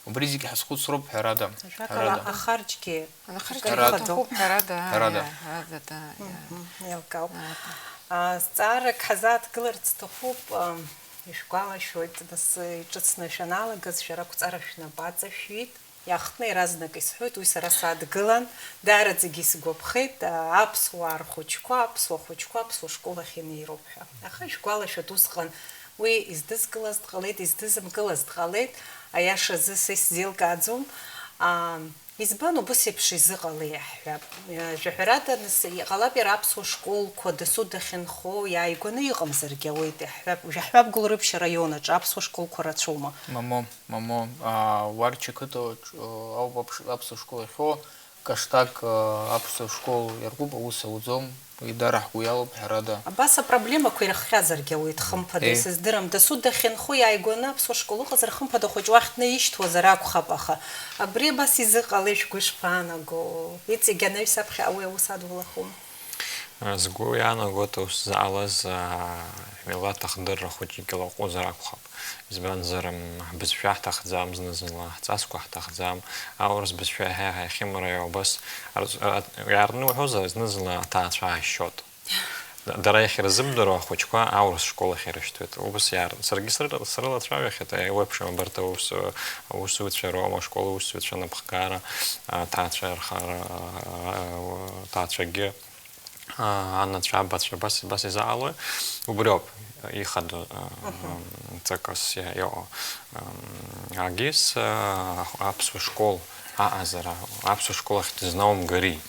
Убри зегь ҳазхәыцроуп, ҳәарада. Ажәакала, Ҳәарада. Ахарџьгьы Ҳәарада. Акыр ихадоу. Ҳәарада. Ҳәарада. Мгм, еилкаауп. Ҳәарада. А, зҵаарак ҳазааҭгыларц сҭахуп, а, ишәгәалашәоит, нас, иҿыцны шәаналагаз, шәара ақәҵара шәнапы аҵашәҩит. Иаахтны иаразнак исҳәоит, уи сара садгылан, даараӡагьы исгәаԥхеит, а, аԥсуаа рхәыҷқәа, аԥсуа хәыҷқәа аԥсуа школ ахь инеироуп ҳәа. Аха ишәгәалашәоит, усҟан уи издызкылаз дҟалеит, издызымкылаз дҟалеит, аиашазы са исзеилкааӡом. А, избан убыс еиԥш изыҟалеи ҳҳәап? Жәаҳәарада, нас, иҟалап иара аԥсуа школқәа дасу дахьынхо иааигәаны иҟамзаргьы ауеит, иаҳҳәап, жәаҳәап, Гәылрыԥшь араион аҿы аԥсуа школқәа рацәоума? Момо, момо, аа, Уарча қыҭаҿ, аа, ауп аԥш-, аԥсуа школ ахьоу, Каштак, аа, аԥсуа школ иаркуп, аус ауӡом, уи дара ҳгәы иалоуп, ҳәарада. Абас апроблемақәа ирыхҟьазаргьы ауеит, хымԥада, Е. исыздырам, дасу дахьынхо иааигәаны аԥсуа школ ыҟазар, хымԥада, хәыҷы уахь днаишьҭуазар акәхап, аха абри абас изыҟалеи, шәгәы шԥаанаго? Иҵегь анаҩс аԥхьа уи аус адулахума? Сгәы иаанагоит, аус заалаз, аа, ҳмилаҭ ахдырра хәыҷык илаҟәызар акәхап. Избанзар, м, ҳбызшәа ҳҭахӡам зны-зынла, ҳҵасқәа ҳҭахӡам, аурыс бызшәа иаҳа-иаҳа иахьымариоу абас, арҵ-, а, иаартны уҳәозар, зны-зынла аҭаацәа аашьоит. Д-, дара иахьырзымдыруа ахәыҷқәа аурыс школ ахь ирышьҭуеит. Убас иаар-, саргьы срыла-, срылацәажәахьеит, еиуеиԥшым абарҭ аус-, аусзуҩцәа роума, ашкол аусзуҩцәа напхгара, аҭаацәа рхара, а, аҭаацәагьы. Аа, анацәа, абацәа, абас, абас изаалои? Убриоуп ихадоу, аа, Мгм. ҵакыс иа-, иҟоу. Ам, агьыс, аа, аԥсуа школ аҟазара, аԥсуа школ ахь дызнаумгари?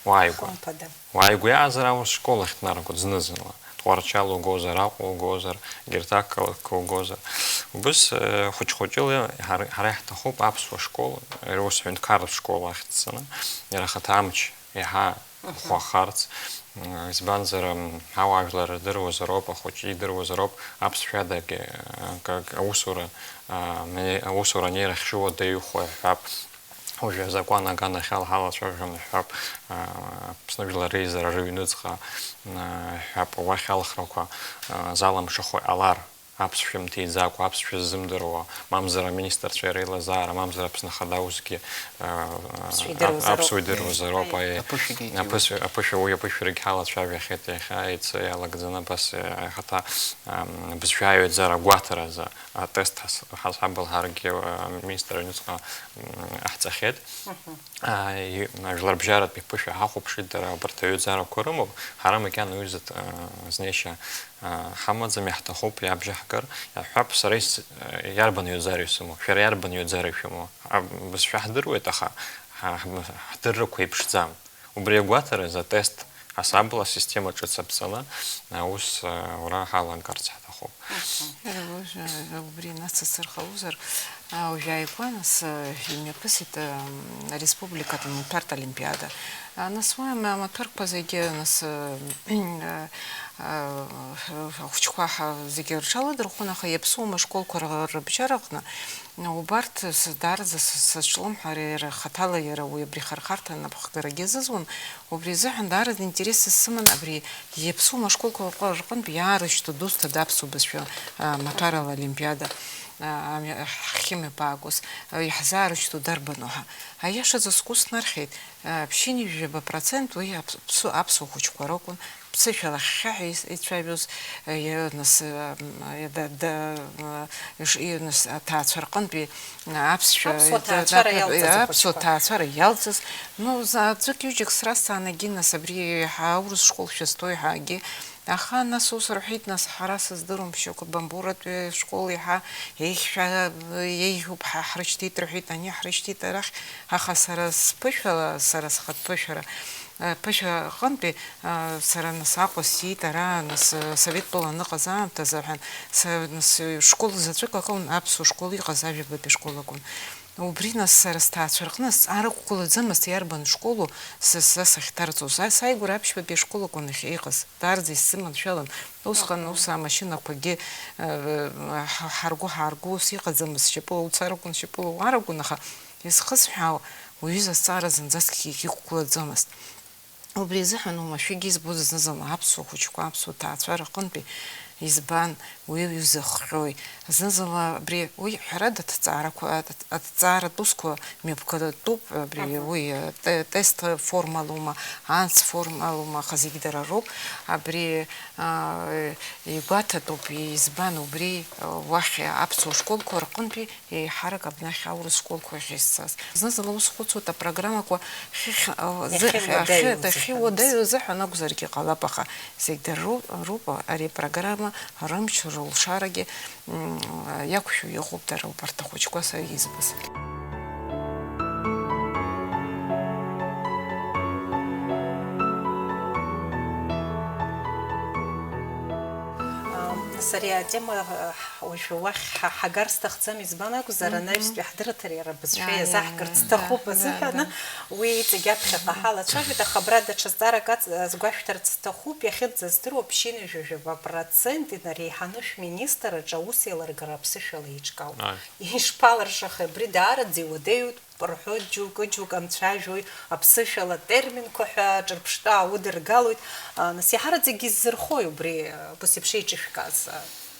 Уааигәа. Хымԥада. Уааигәа иаазар, аурыс школ ахь днаргоит зны-зынла. Тҟәарчал угозар, Аҟәа угозар, егьырҭ ақалақьқәа угозар. Убыс, э, хәыҷ-хәыҷыла ҳара, ҳара иаҳҭахуп аԥсуа школ, иара ус ҳәынҭқарратә школ ахь дцаны, иара ахаҭа амч иаҳа ӷәӷәахарц, м, избанзар, м, ауаажәлар рдыруазароуп, ахәыҷы идыруазароуп, аԥсшәадагьы, а, акы, акы, аусура, а, ме-, аусура анеира хьшьуа даҩхо ҳәап. Уажәы азакәан аганахьала ҳалацәажәон ҳәап, а, Аԥсны жәлар реизара рыҩныҵҟа, а, ҳәап, уахь алхрақәа, а, залымшахо иҟалар, аԥсшәа мҭиӡакәа, аԥсшәа ззымдыруа, мамзар аминистрцәа реилазаара, мамзар Аԥсны Ахада усгьы, а, Аԥсшәа ап-, идыруазароуп. Аԥсуа идыруазароуп, Аиеи. Аиеи. Аԥышәагьы иҭагылоуп. Аԥышәа, аԥышәа, уи аԥышәарагь ҳалацәажәахьеит иахьа, иацы иалагӡаны абас, а, ихаҭа, ам, бызшәа аҩаӡара агәаҭаразы атест ҳас-, ҳасабла ҳаргьы, а, аминистр аҩныҵҟа, м, ҟаҳҵахьеит. Мгм. А, и-, ажәларбжьаратәи ԥышәа ҳахәаԥшит, дара абарҭ аҩаӡарақәа рымоуп, ҳара макьана уҩыза ҭ-, а, знеишьа, а, ҳамаӡам, иаҳҭахуп иабжьаҳгар, иаҳҳәап, сара ис-, а, иарбан ҩаӡара исымоу, шәара иарбан ҩаӡара ишәымоу? А, бызшәа ҳдыруеит, аха ҳа-, ҳ-, ҳдыррақәа еиԥшӡам. Убри агәаҭаразы атест ҳасабла асистема ҿыц аԥҵаны аус, а, аура ҳалагарц ҳҭахуп. Мгм. Иара уажә, а, убри нацысҵар ҟалозар, а, уажә ааигәа, нас, а, имҩаԥысит, а, ареспубликатә амаҭәартә олимпиада. А, нас уи ама-, амаҭәарқәа зегьы, нас, а, а, а, ахәыҷқәа ҳа-, зегьы рҽалыдырхәон, аха иаԥсуам ашколқәа р-, рыбжьараҟны, убарҭ с-, даараӡа с-, сызҿлымҳар, иара хаҭала иара уи абри ахырхарҭа анапхгарагьы азызуан, убри азыҳәан даараӡа интерес сыман абри иаԥсуам ашколқәа рҟы-, рҟынтә иаарышьҭуа дусҭада аԥсуа бызшәа, а, маҭәарала олимпиада, а, амҩа-, ҳхьымҩаԥаагоз, а, иаҳзаарышьҭуа дарбану ҳәа. Аиашазы сгәы снархьит, а, ԥшьынҩажәаба процент уи аԥс-, ԥсу-, аԥсуа хәыҷқәа ракәын, ԥсышәала хьхьаҳәа ис-, ицәажәоз, а, иа-, нас, а, м, а, да-, да-, а, иш-, и-, нас, аҭаацәа рҟынтәи, а, аԥсшәа, Аԥсуа да-, ҭаацәара да-, иалҵыз аԥсуа ахәыҷқәа. Ҭаацәара иалҵыз. Ну, за-, аӡәык-ҩыџьак срасҭаанагьы, нас, абри иаҳа аурыс школ шәызҭои ҳәагьы. Аха, нас, ус рҳәеит, нас, ҳара сыздыруам, ԥшьақәа Бамбуратәи ашкол иаҳа еиӷьшәа, еиӷьуп, ҳа ҳрышьҭит, рҳәеит, ани ҳрышьҭит арахь, аха сара сԥышәала, сара схатә ԥышәара, э, ԥышәа аҟынтәи, э, сара, нас, Аҟәа сиит, ара, нас, э, Совет тәыла аныҟаз аамҭазы, ҳәан, са, нас, школ заҵәык акәын, аԥсуа школ иҟаз ажәабатәи школ акәын. Убри, нас, сара сҭаацәа рҟны сҵаара ықәгылаӡамызт, иарбан школу са, са сахьҭарҵоз. Са сааигәара аԥшьбатәи ашкол акәын иахьа иҟаз, даараӡа исзыманшәалан. Усҟан ус амашьынақәагьы, э, ҳа-, ҳаргәы-ҳааргәы ус иҟаӡамызт, шьапыла уцар акәын, шьапыла уаар акәын, аха изхысҳәаау уҩыза азҵаара зынӡаск иқәгылаӡомызт. Убри азыҳәан уамашәагьы избоз зны-зынла аԥсуа хәыҷқәа, аԥсуа ҭаацәа рҟынтәи избан уи узыхҟьои? Зны-зынла абри, уи, ҳәарада, аҭҵаарақәа, аҭ-, аҭҵааратә усқәа мҩаԥгатәуп, абри, Аҳа. уи, э, те-, тест формалоума, анс формалоума, аха зегь дара роуп. Абри, а, игәаҭатәуп, избан убри, э, уахь аԥсуа школқәа рҟынтәи еиҳарак абнахь аурыс школқәа ахьысцаз. Зны-зынла ус хәыцуеит, апрограммақәа хьхь-, а, зы-, Иахьыруадаҩу ахьы-, зыҳәан. Ахьыуадаҩу азыҳәан акәзаргьы ҟалап, аха зегь дара ру-, роуп ари апрограмма рымч, рылшарагьы, м, иақәшәо иҟоуп дара убарҭ ахәыҷқәа са избаз. Ам, нас ари атема, а, уажә уахь ҳа-, ҳагар сҭахӡам, избан акәзар, Мгм. анаҩстәи ҳдырраҭара иара абызшәа Иа, иа, иазаҳкырц иа, сҭахуп да, азыҳәаны, да, да. уи иҵегь аԥхьаҟа ҳалацәажәоит, аха абра даҽа зҵаарак ац-, азгәашәҭарц сҭахуп, иахьынӡаздыруа, ԥшьынҩажәижәаба процент инареиҳаны шәминистрраҿы аусеилыргара аԥсышәала еиҿкаауп. Ааи. Ишԥалыршахеи, абри даараӡа иуадаҩуп, рҳәоит џьоукы, џьоукы амцәажәои, аԥсышәала терминқәа ҳәа ҿырԥштәы ааудыргалоит. А, нас иаҳараӡакгьы иззырхои убри, а, ус еиԥш еиҿышәкааз, а,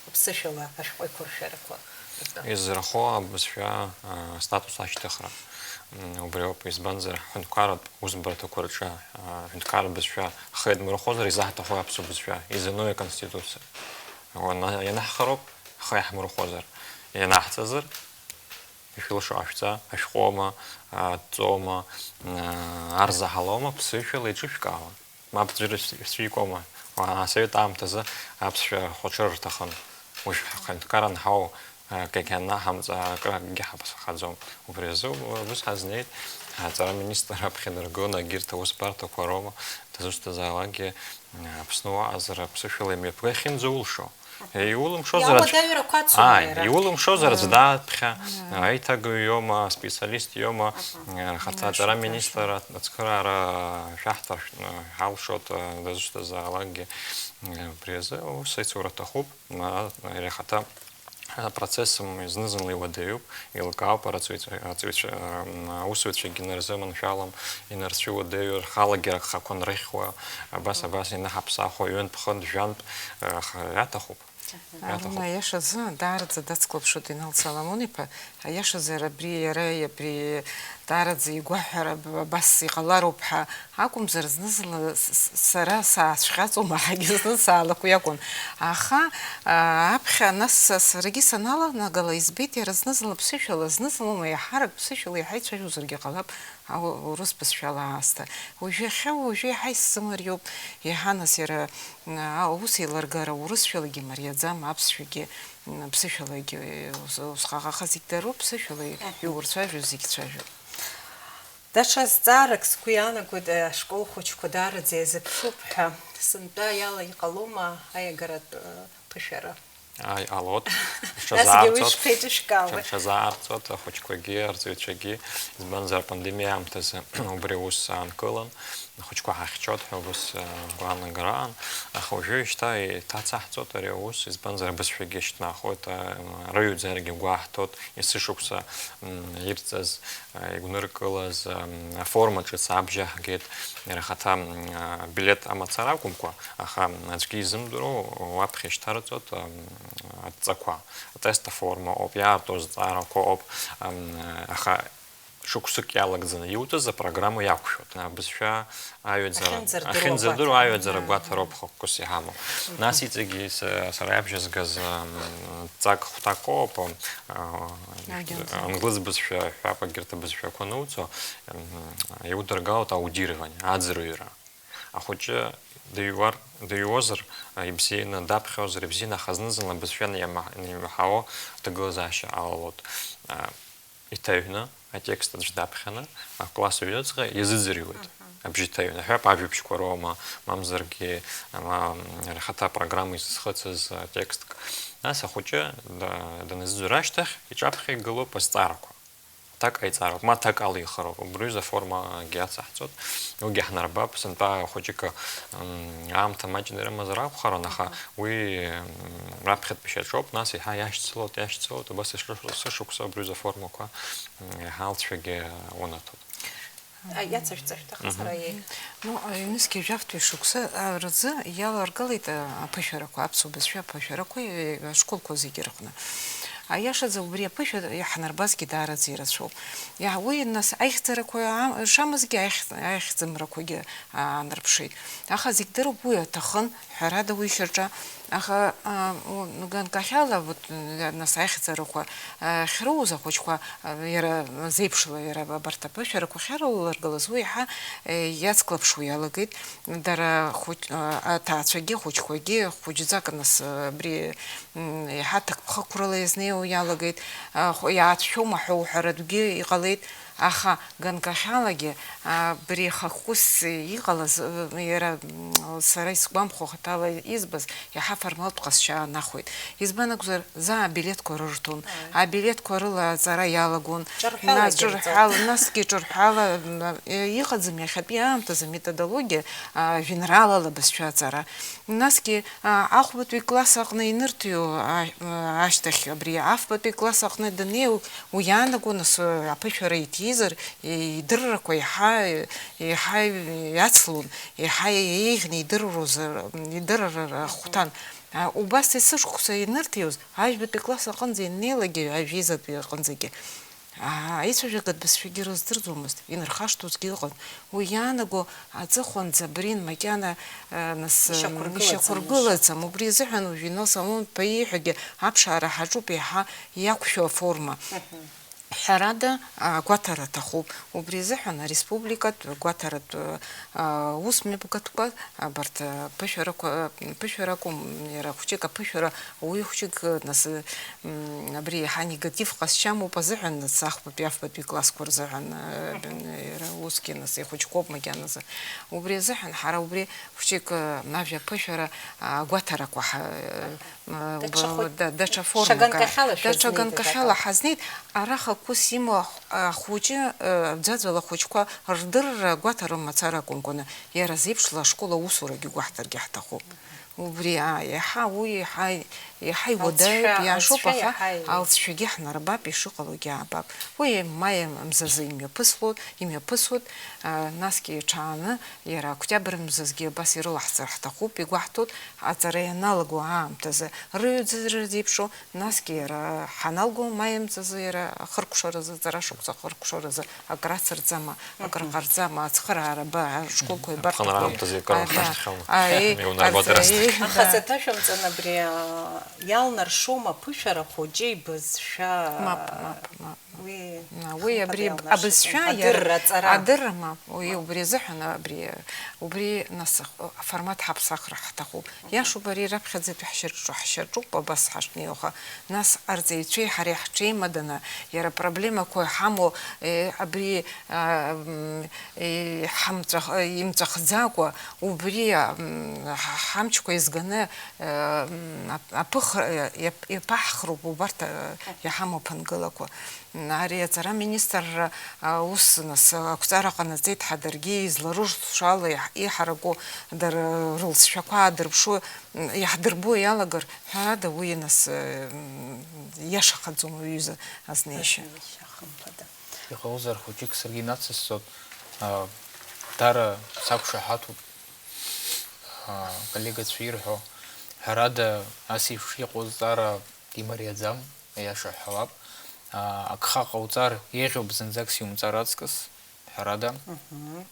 аԥсышәала ашәҟәы еиқәыршәарақәа ртәы? Иззырхо абызшәа, а, статус ашьҭыхра. М, убри ауп, избанзар, ҳҳәынҭқарратә усбарҭақәа рҿы, а, ҳәынҭқарратә бызшәа ҳхы иадмырхозар, изаҳҭаху аԥсуа бызшәа, изаноу Аконституциа. Уана-, ианаҳхароуп, ҳхы иаҳмырхозар. Ианаҳҵазар, ишәылшо ҟашәҵа, ашәҟәоума, аҵоума, ар заҳалоума, ԥсышәала еиҿышәкаауа. Мап ӡәыр шәцәикуама? Уа-, асовет аамҭазы аԥсшәа рхәаҽыр рҭахын. Уажә ҳҳәынҭқар анҳау, акгьы анаҳамҵа, акы, акгьы ҳаԥсахаӡом. Убри азы убыс ҳазнеит, Аҵара аминистр аԥхьа инаргон, егьырҭ аусбарҭақәа роума, дызусҭазаалакгьы, Аԥсны уаҟазар аԥсышәала имҩаԥга иахьынӡаулшо. Иулымшозар аӡә-, Иауадаҩрақәа ацу ааи, иара. Иулымшозар аӡә дааԥхьа, аиҭагаҩ иоума, аспециалист иоума, Аҳа. Рхаҭа Иашоуп, аҵара иашоуп. Аминистр ацхыраара шәаҳҭар, ҳалшоит, дызусҭазаалакгьы, убри азы аус аиҵура аҭахуп, ма, иара ихаҭа апроцесс зны-зынла иуадаҩуп, еилкаауп, ара аҵаҩцәа-, аҵаҩцәа-, аусзуҩцәагьы инарзыманшәалам, инарцәуадаҩу, рхалагьы рхақәа нрыхьуа, абас, абас инаҳаԥсахуа, ҩынтә-хынтә, жәантә, аха иаҭахуп. Арина, иаҭахуп. Иашазы, даараӡа дацклаԥшуеит Инал Соломон-иԥа, аиашазы, абри иара, абри даараӡа игәаҳәара аб-, абас иҟалароуп ҳәа акәымзар, зны-зынла с-, с-, сара саацәхьаҵуама ҳәагьы зны саалақәиакәын. Аха, а, аԥхьа нас са-, саргьы саналанагала избеит, иара зны-зынла ԥсышәала, зны-зынла еиҳарак ԥсышәала иҳаицәажәозаргьы ҟалап, ау-, урыс бызшәала аасҭа. Уажәы иахьа, уажәы иаҳа исзымариоуп, иаҳа нас иара, м, аус еилыргара урысшәалагьы мариаӡам, аԥсшәагьы, м, ԥсышәалагьы, э, ус-, усҟак аха зегь дароуп, ԥсышәала Мгм. иурцәажәо зегь цәажәоуп. Даҽа зҵаарак сгәы иаанагоит, э, ашкол хәыҷқәа даараӡа иазыԥшуп ҳәа. Сынтәа иала иҟалома аиагаратә, э, ԥышәара? Ааи, ҟалоит. Насгьы уи Рҽазаарҵоит. Шԥеиҿышәкаауеи? Рҽазаарҵоит ахәыҷқәагьы, арҵаҩцәагьы. Избанзар, апандемиа аамҭазы убри аус аанкылан, ахәыҷқәа ҳахьчоит ҳәа убас, э, гәаанагараан. Аха уажәы шьҭа еиҭацаҳҵоит ари аус, избанзар, абызшәагьы шьҭнахуеит, э, рыҩаӡарагьы гәаҳҭоит, есышықәса, м, ирҵаз, э, игәныркылаз, м, аформа ҿыц абжьаҳгеит, иара ахаҭа, м, а, билеҭ амацара акәымкәа, аха аӡәгьы изымдыруа уаԥхьа ишьҭарҵоит, м, адҵақәа. Атест аформа ауп, иаарту азҵаарақәа ауп, м, аха шықәсык иалагӡаны иуҭаз апрограмма иақәшәоит. Абызшәа аҩаӡара, Ахьынӡардыруа ахьынӡардыруа агәаҭара. Аҩаӡара Мм. Агәаҭароуп хықәкыс иҳамоу. Мгм. Нас иҵегьы са-, сара иабжьазгаз, м, ҵак хәҭак ауп, м, а, Аудиоанҵамҭа. Англыз бызшәа ҳәа егьырҭ абызшәақәа ануҵо, м, иудыргалоит аудирование, аӡырҩра. Ахәыҷы дыҩуар, дыҩуазар, а, ибзианы, даԥхьозар ибзианы, аха зны-зынла абызшәа анима-, анимаҳауа аҭагылазаашьа алалоит. А, Иҭаҩны, атекст аӡә даԥхьаны, акласс аҩныҵҟа иазыӡырҩуеит. Аҳа. Абжьы ҭаҩны. Аҳәап, ажәабжьқәа роума, мамзаргьы, ма, иара ихаҭа апрограмма изызхыҵыз, а, текстк. Нас ахәыҷы да-, даназыӡырҩ ашьҭахь, иҿаԥхьа игылоуп азҵаарақәа. Аҭак ҟаиҵароуп, ма аҭак алихыроуп. Убри аҩыза аформагьы ацаҳҵоит. Уигьы ҳнарбап, сынтәа хәыҷык, м, аамҭа маҷны ирымазар акәхарын, аха Аҳа. Уи, м, раԥхьатәи шьаҿоуп, нас еиҳа иашьцылоит, иашьцылоит, убас ишыш-, сышықәса убри аҩыза аформақәа, м, еиҳа алҵшәагьы унаҭоит. А, иацышәҵа шәҭахызар, Мгм. аиеи. Ну, аҩнызқьи жәафтәи шықәса, а, рзы иаларгылеит, а, аԥышәарақәа, аԥсуа бызшәа аԥышәарақәа, э, ашколқәа зегьы рҟны. Аиашазы, убри аԥышәа иаҳнарбазгьы даараӡа ирацәоуп. Иа-, уи, нас, аихьӡарақәа, а, шамазгьы аихь-, аихьӡымрақәагьы аанарԥшит. Аха зегь дыруп, уи аҭахын, ҳәарада, уи шьаҿа. Аха, а, у-, ганкахьала, вот, э, нас, аихьӡарақәа, э, ахьроуз ахәыҷқәа, э, иара зеиԥшла, иара абарҭ аԥышәарақәа ахьарыларгылаз, уи иаҳа, э, иацклаԥшуа иалагеит. Дара хәыҷ-, э, аҭаацәагьы, ахәыҷқәагьы, хәыҷӡак, нас, э, абри, м, иаҳа ҭакԥхықәрала иазнеиуа иалагеит. Э, хә-, иаацәшәома ҳәа уҳәаратәгьы иҟалеит. Аха ганкахьалагьы, а, абри хахәыс иҟалаз, ы, иара, м, сара исгәамԥхо хаҭала избаз, иаҳа формалтә ҟазшьа аанахәеит. Избан акәзар, заа абилеҭқәа рырҭон. Ааи. Абилеҭқәа рыла аҵара иалагон. Ҿырҳәалагьы Нас рҵон. Ҿырҳәала, насгьы ҿырҳәала, м, э, иҟаӡам иахьатәи аамҭазы аметодологиа, а, жәеинраалала абызшәа аҵара. Насгьы, а, ахәбатәи класс аҟны инырҭиу, а, а, ашьҭахь абри афбатәи класс аҟны даннеи, уи иаанаго, нас, а, аԥышәара иҭизар, и-, идыррақәа еиҳа, еиҳа иацлон, еиҳа еиӷьны идыррозар, идыррар ахәҭан. А, убас есышықәса инырҭиуаз, ажәбатәи класс аҟынӡа иннеилакгьы, ажәеизатәи аҟынӡагьы. Аа, аицәажәагатә бызшәагьы рыздырӡомызт, инырхашҭуазгьы ыҟан. Уи иаанаго аҵыхәанӡа абрин макьана, э, нас, э, Ишьақәыргылаӡам, ишьақәыргылаӡам. Убри азыҳәан уажә Инал Соломон-иԥа ииҳәогьы аԥшаара ҳаҿуп еиҳа иақәшәо аформа. Мгм. Ҳәарада, агәаҭара аҭахуп. Убри азыҳәан ареспубликатә гәаҭаратә, а, усмҩаԥгатәқәа, абарҭ, а, ԥышәарақәа, ԥышәарақәа, иара хәҷык аԥышәара, уи хәҷык, нас, м, абри иаҳа негатив ҟазшьа амоуп азыҳәан, нас, ахԥатәи, афбатәи классқәа рзыҳәан, а, Мгм. иара усгьы, нас, ихәыҷқәоуп макьаназы. Убри азыҳәан ҳара убри хәҷык, а, ажәа аԥышәара, а, агәаҭарақәа ҳа-, Даҽа ба-, хәы-, да-, даҽа формак, даҽа ганкахьала шәазнеит, даҽа ганкахьала даҽакала. Ҳазнеит. Арахақәыс имоу ахә-, ахәыҷы, э, аӡәаӡәала ахәыҷқәа рдырра агәаҭара мацара акәымкәаны, иара зеиԥшла ашкол аусурагьы гәаҳҭаргьы ҳҭахуп. Убри, аа, иаҳа, уи иаҳа, иаҳа иуадаҩуп, Алҵшәа, иашоуп, алҵшәа аха иаҳа и- алҵшәагьы ҳнарбап, ишыҟалогьы аабап. Уи маи мзазы имҩаԥыслоит, имҩаԥысуеит, аа, насгьы иҽааны, иара октиабр мзазгьы абас ирылаҳҵар ҳҭахуп, игәаҳҭоит, аҵара ианалаго аамҭазы рыҩаӡара зеиԥшу, Насгьы иара ҳаналго, маи мзазы иара ахыркәшаразы, ҵара шықәса ахыркәшаразы акрацырҵама, Мгм. акрыҟарҵама, ацхыраара ба, ашколқәа Аԥхынра еибарҭаху. аамҭазы акыр А, да. рхашҭхьоу. А, е, Иунарбоит ац-, арасҭа. е, Аха да. саҭашәымҵан абри, а, иалнаршома аԥышәара хәыҷы ибызшәа? Мап, мап, мап. Уи На, уи хымԥада абри иалнаршоит, абызшәа иара адырра, аҵара. Адырра мап. Уи Мап. убри азыҳәан абри, убри нас аформат ҳаԥсахра ҳҭахуп. Иашоуп, ари раԥхьаӡатәи ҳшьаҿу, ҳшьаҿуп, абас ҳашнеиуа, аха нас арҵаҩцәеи ҳареи ҳҽеимаданы, иара апроблемақәа иҳамоу, е, абри, а, м, е, ҳамҵәах-, е, имҵәахӡакәа, убри, а, м, ҳ-, ҳамчқәа еизганы, а, м, ап-, аԥыхра, е, иаԥ-, иаԥаҳхроуп убарҭ, а, иҳамоу аԥынгылақәа. Ари аҵара министрра, а, ус, нас, ақәҵара ҟанаҵеит ҳәа даргьы изларушшо ала иаҳ-, иҳараку дара рылҵшәақәа аадырԥшуа, м, иаҳдырбо иалагар, ҳәарада, уи, нас, м, иашахаӡом, уҩыза азнеишьа. Азнеишьа, хымԥада. Иҟалозар, хәыҷык саргьы инацысҵоит, а, дара сақәшаҳаҭуп, а, коллегацәа ирҳәо, ҳәарада, ас еиԥш иҟоу зҵаара имариаӡам. Аиаша ҳҳәалап, аа, агха ҟауҵар, еиӷьуп зынӡак сиумҵар аҵкыс, ҳәарада. Мгм.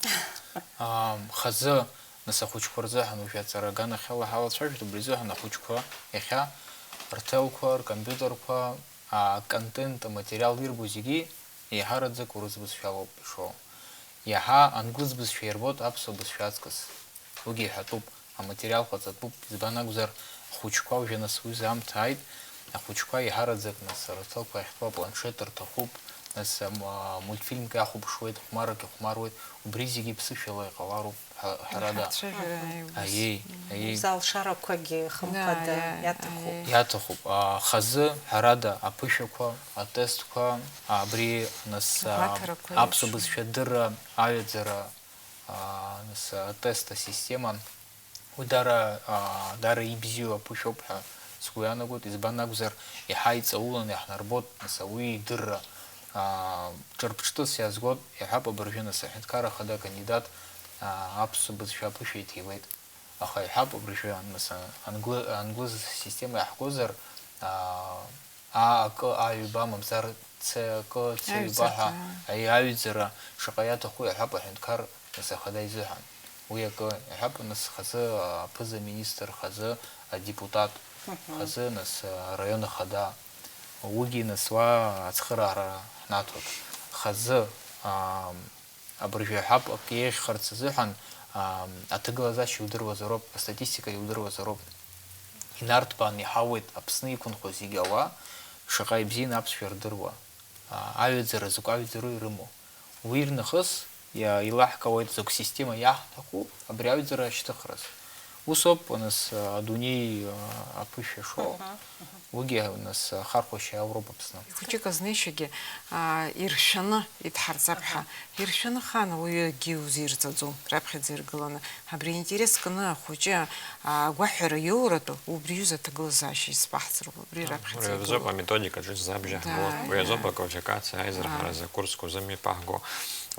Аа, хазы, нас, ахәыҷқәа рзыҳәан уажәы аҵара аганахьала ҳалацәажәоит, убри азыҳәан ахәыҷқәа иахьа рҭелқәа, ркомпиутерқәа, аа, аконтент, аматериал ирбо зегьы еиҳараӡак урыс бызшәалоуп ишоу. Иаҳа англыз бызшәа ирбоит аԥсуа бызшәа аҵкыс. Уигьы иҳәатәуп, аматериал ҟаҵатәуп, избан акәзар, ахәыҷқәа уажәы нас уи аамҭа ааит, ахәыҷқәа еиҳараӡак нас рҭелқәа иахьтәоу апланшет рҭахуп, нас, ам, а, мультфильмк иахәаԥшуеит, хәмаррак ихәмаруеит, убри зегьы ԥсышәала иҟалароуп, ҳа-, ҳәарада. Ҳацәажәара Мгм. аиус. Аиеи, Мгм. аиеи. Зал шарақәагьы, хымԥада, Иа-, иа-, иаҭахуп. аиеи. Иаҭахуп. А, хазы, ҳәарада, аԥышәақәа, атестқәа, абри, нас, а, Агәаҭарақәа аԥсуа еиԥш. бызшәа адырра, аҩаӡара, аа, нас, атест асистема, уи даара, аа, даара ибзиоу аԥышәоуп ҳәа сгәы иаанагоит, избан акәзар, иаҳа иҵауланы иаҳнарбоит, нас, ауаҩы идырра, аа, ҿырԥштәыс иаазгоит, иаҳҳәап, абыржәы, нас, аҳәынҭқарра ахада акандидат, аа, аԥсуа бызшәа аԥышәа иҭиуеит. Аха иаҳҳәап, абыржәы, нас, англы-, англыз система иаҳгозар, аа, А акы, а ҩба, мамзар Ц акы, Ц ҩба Аҩӡа ҳәа акы. аи-, аҩӡара шаҟа иаҭаху иаҳәап аҳәынҭқар нас ахада изыҳәан. Уи акы иаҳәап, нас хазы аԥыза-министр, хазы адепутат, Мгм. хазы нас араион ахада. Уигьы нас уа ацхыраара ҳнаҭоит. Хазы, аа, Абыржәы иаҳҳәап, акы еиӷьхарц азыҳәан, аа, аҭагылазаашьа иудыруазароуп, астатистика иудыруазароуп. Инарҭбааны иҳауеит Аԥсны иқәынхо зегьы ауаа, шаҟа ибзианы аԥсшәа рдыруа. Аа, аҩаӡара закә аҩаӡароу ирымоу. Уи рнахыс иа-, илаҳкаауеит закә система иаҳҭаху абри аҩаӡара ашьҭыхраз. Ус ауп, нас, адунеи, аа, аԥышәа шоу. Мгм, мгм. Уигьы, нас, ахархәашьа ауроуп Аԥсны. Хәыҷык азнеишьагьы, аа, иршәаны идҳарҵап ҳәа. Аҳа. Иршәаны хаан ауаҩы акгьы узирҵаӡом, раԥхьаӡа иргыланы. Абри аинтерес кны ахәыҷы, аа, агәаҳәара иоуратәы, убри аҩыза аҭагылазаашьа исбаҳҵароуп, убри Да, раԥхьаӡа уи азоуп игылоуп. аметодика ҿыц забжьаҳгоит, Да, уи азоуп да. аквалификациа, аизырҳара Ааи. азы акурсқәа рзы мҩаԥаҳго.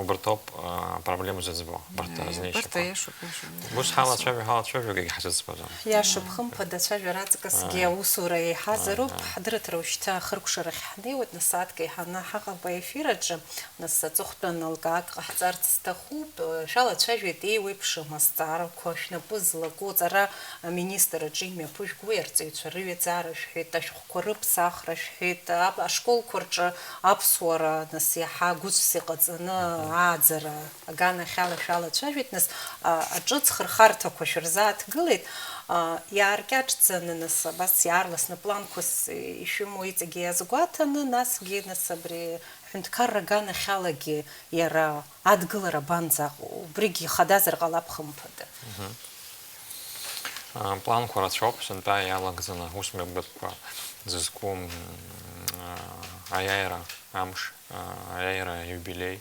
Убарҭоуп, а, проблема зыӡбо, абарҭ, а, знеишьақәа. Абарҭ аиашоуп, иашоуп. Ус ҳалацәажәо, ҳалацәажәогьы ҳазыӡбаӡом. Иашоуп, хымԥада, ацәажәараҵкысгьы аиа, аусура еиҳазароуп, аиа, ҳдырраҭара уажәшьҭа ахыркәшарахь ҳнеиуеит, нас сааҭк еиҳаны ҳаҟоуп аефир аҿы, нас аҵыхәтәан лкаак ҟаҳҵарц сҭахуп, шәалацәажәеит еиуеиԥшым азҵаарақәа шәнапы злаку аҵара аминистр аҿы имҩаԥыжәгои арҵаҩцәа рыҩаӡара шәҳәеит, ашәҟәқәа рыԥсахра шәҳәеит, ап-, ашколқәа рҿы аԥсуара, нас, иаҳа гәыцәс иҟаҵаны, мгм, ааӡара аганахьала шәалацәажәеит, нас, а, аҿыц хырхарҭақәа шәырзааҭгылеит, а, иааркьаҿӡаны, нас, абас иаарласны планқәас ишәымоу иҵегьы иазгәаҭаны, насгьы, нас, абри ҳҳәынҭқарра аганахьалагьы иара адгылара абанӡаҟоу, убригьы ихадазар ҟалап, хымԥада. Мгм. А, планқәа рацәоуп, сынтәа иалагӡаны аус мҩаԥгатәқәа зызку, м, а, аиааира амш, а, аиааира аиубилеи,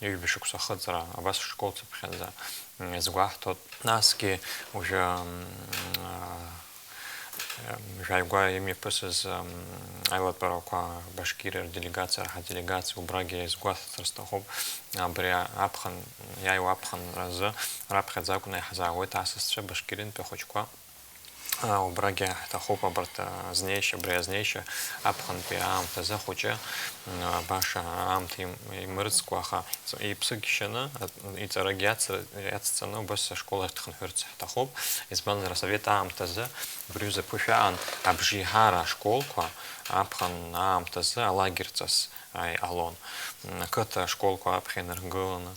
ҩажәа шықәса ахыҵра, абас школ цыԥхьаӡа, м, иазгәаҳҭоит. Насгьы уажәы, м, а, Жәаҩа имҩаԥысыз, ам, аилатәарақәа Башкириа рделегациа, ҳаделегациа убрагьы иазгәасҭар сҭахуп, абри аԥхын, иааиуа аԥхын разы раԥхьаӡа акәны иаҳзаауеит асасцәа Башкириантәи ахәыҷқәа. А, убрагьы ҳҭахуп абарҭ, а, азнеишьа, абри азнеишьа аԥхынтәи аамҭазы ахәыҷы, м, баша аамҭа им-, имырӡкәа, аха Иԥсыгьшьаны, иҵарагьы иац-, иацҵаны убас ашкол ахь дхынҳәырц ҳҭахуп. Избанзар, асовет аамҭазы убри рзы ԥышәа аан, абжеиҳара ашколқәа, аԥхын аамҭазы алагерь ҵас иҟалон. Ақыҭа ашколқәа аԥхьа инаргыланы,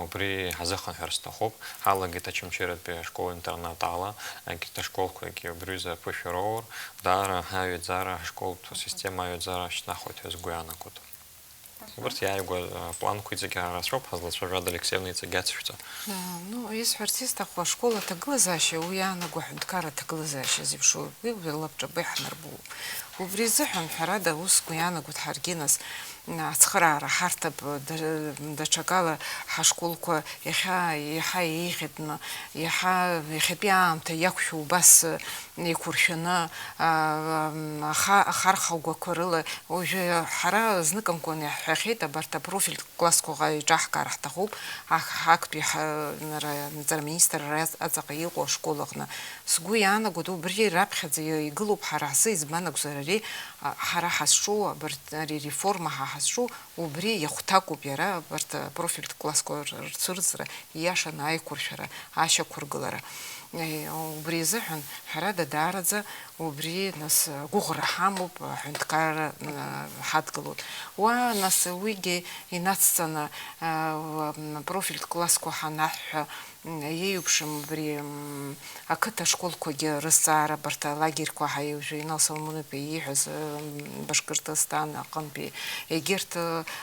убри ҳазыхынҳәыр сҭахуп. Ҳалагеит Очамчыратәи ашкол-интернат ала, ақыҭа школқәагьы убри рзы аԥышәа роур, даара ҳаҩаӡара, ҳашколтә система аҩаӡара шьҭнахуеит ҳәа сгәы иаанагоит. Убарҭ иааигәа, а, планқәа иҵегь ҳара рацәоуп, ҳазлацәажәо Ада Алексеевна иҵегь иацшәҵа. А, ну, исҳәарц исҭаху, ашкол аҭагылазаашьа, уи иаанаго аҳәынҭқарра аҭагылазаашьа зеиԥшу, уи лабҿабеи ҳнарбоуп. Убри азыҳәан, ҳәарада, ус сгәы иаанагоит ҳаргьы, нас, ацхыраара ҳарҭап, да-, даҽакала ҳашколқәа иахьа, иаҳа еиӷьытәны, иаҳа иахьатәи аамҭа иақәшәо убас, еиқәыршәаны, а, аха-, ахархәагақәа рыла, уажәы ҳара зныкымкәан иаҳҳәахьеит, абарҭ апрофильтә классқәа ҟа-, еиҿаҳкаар ҳҭахуп, аҳ-, актәи ҳа-, нара-, нҵара министрра аҵаҟа иҟоу ашкол аҟны. Сгәы иаанагоит, убри раԥхьаӡа игылоуп ҳара ҳзы, избан акәзар ари, а, ҳара ҳазҿу, абарҭ, ари реформа ҳа ҳазҿу, убри иахәҭакуп иара, абарҭ апрофильтә классқәа р-, рцәырҵра, ииашаны аиқәыршәара, ашьақәыргылара. Е, убри азыҳәан, ҳәарада, даараӡа убри, нас, агәыӷра ҳамоуп, аҳәынҭқарра, м, ҳадгылоит. Уа, нас, уигьы инацҵаны, а, уа, м, профильтә классқәа ҳанаҳҳәа, м, еиуеиԥшым убри, м, ақыҭа школқәагьы рызҵаара, абарҭ алагерьқәа ҳаиужәы, Инал Соломон-иԥа ииҳәаз, м, Башкортостан аҟынтәи, егьырҭ,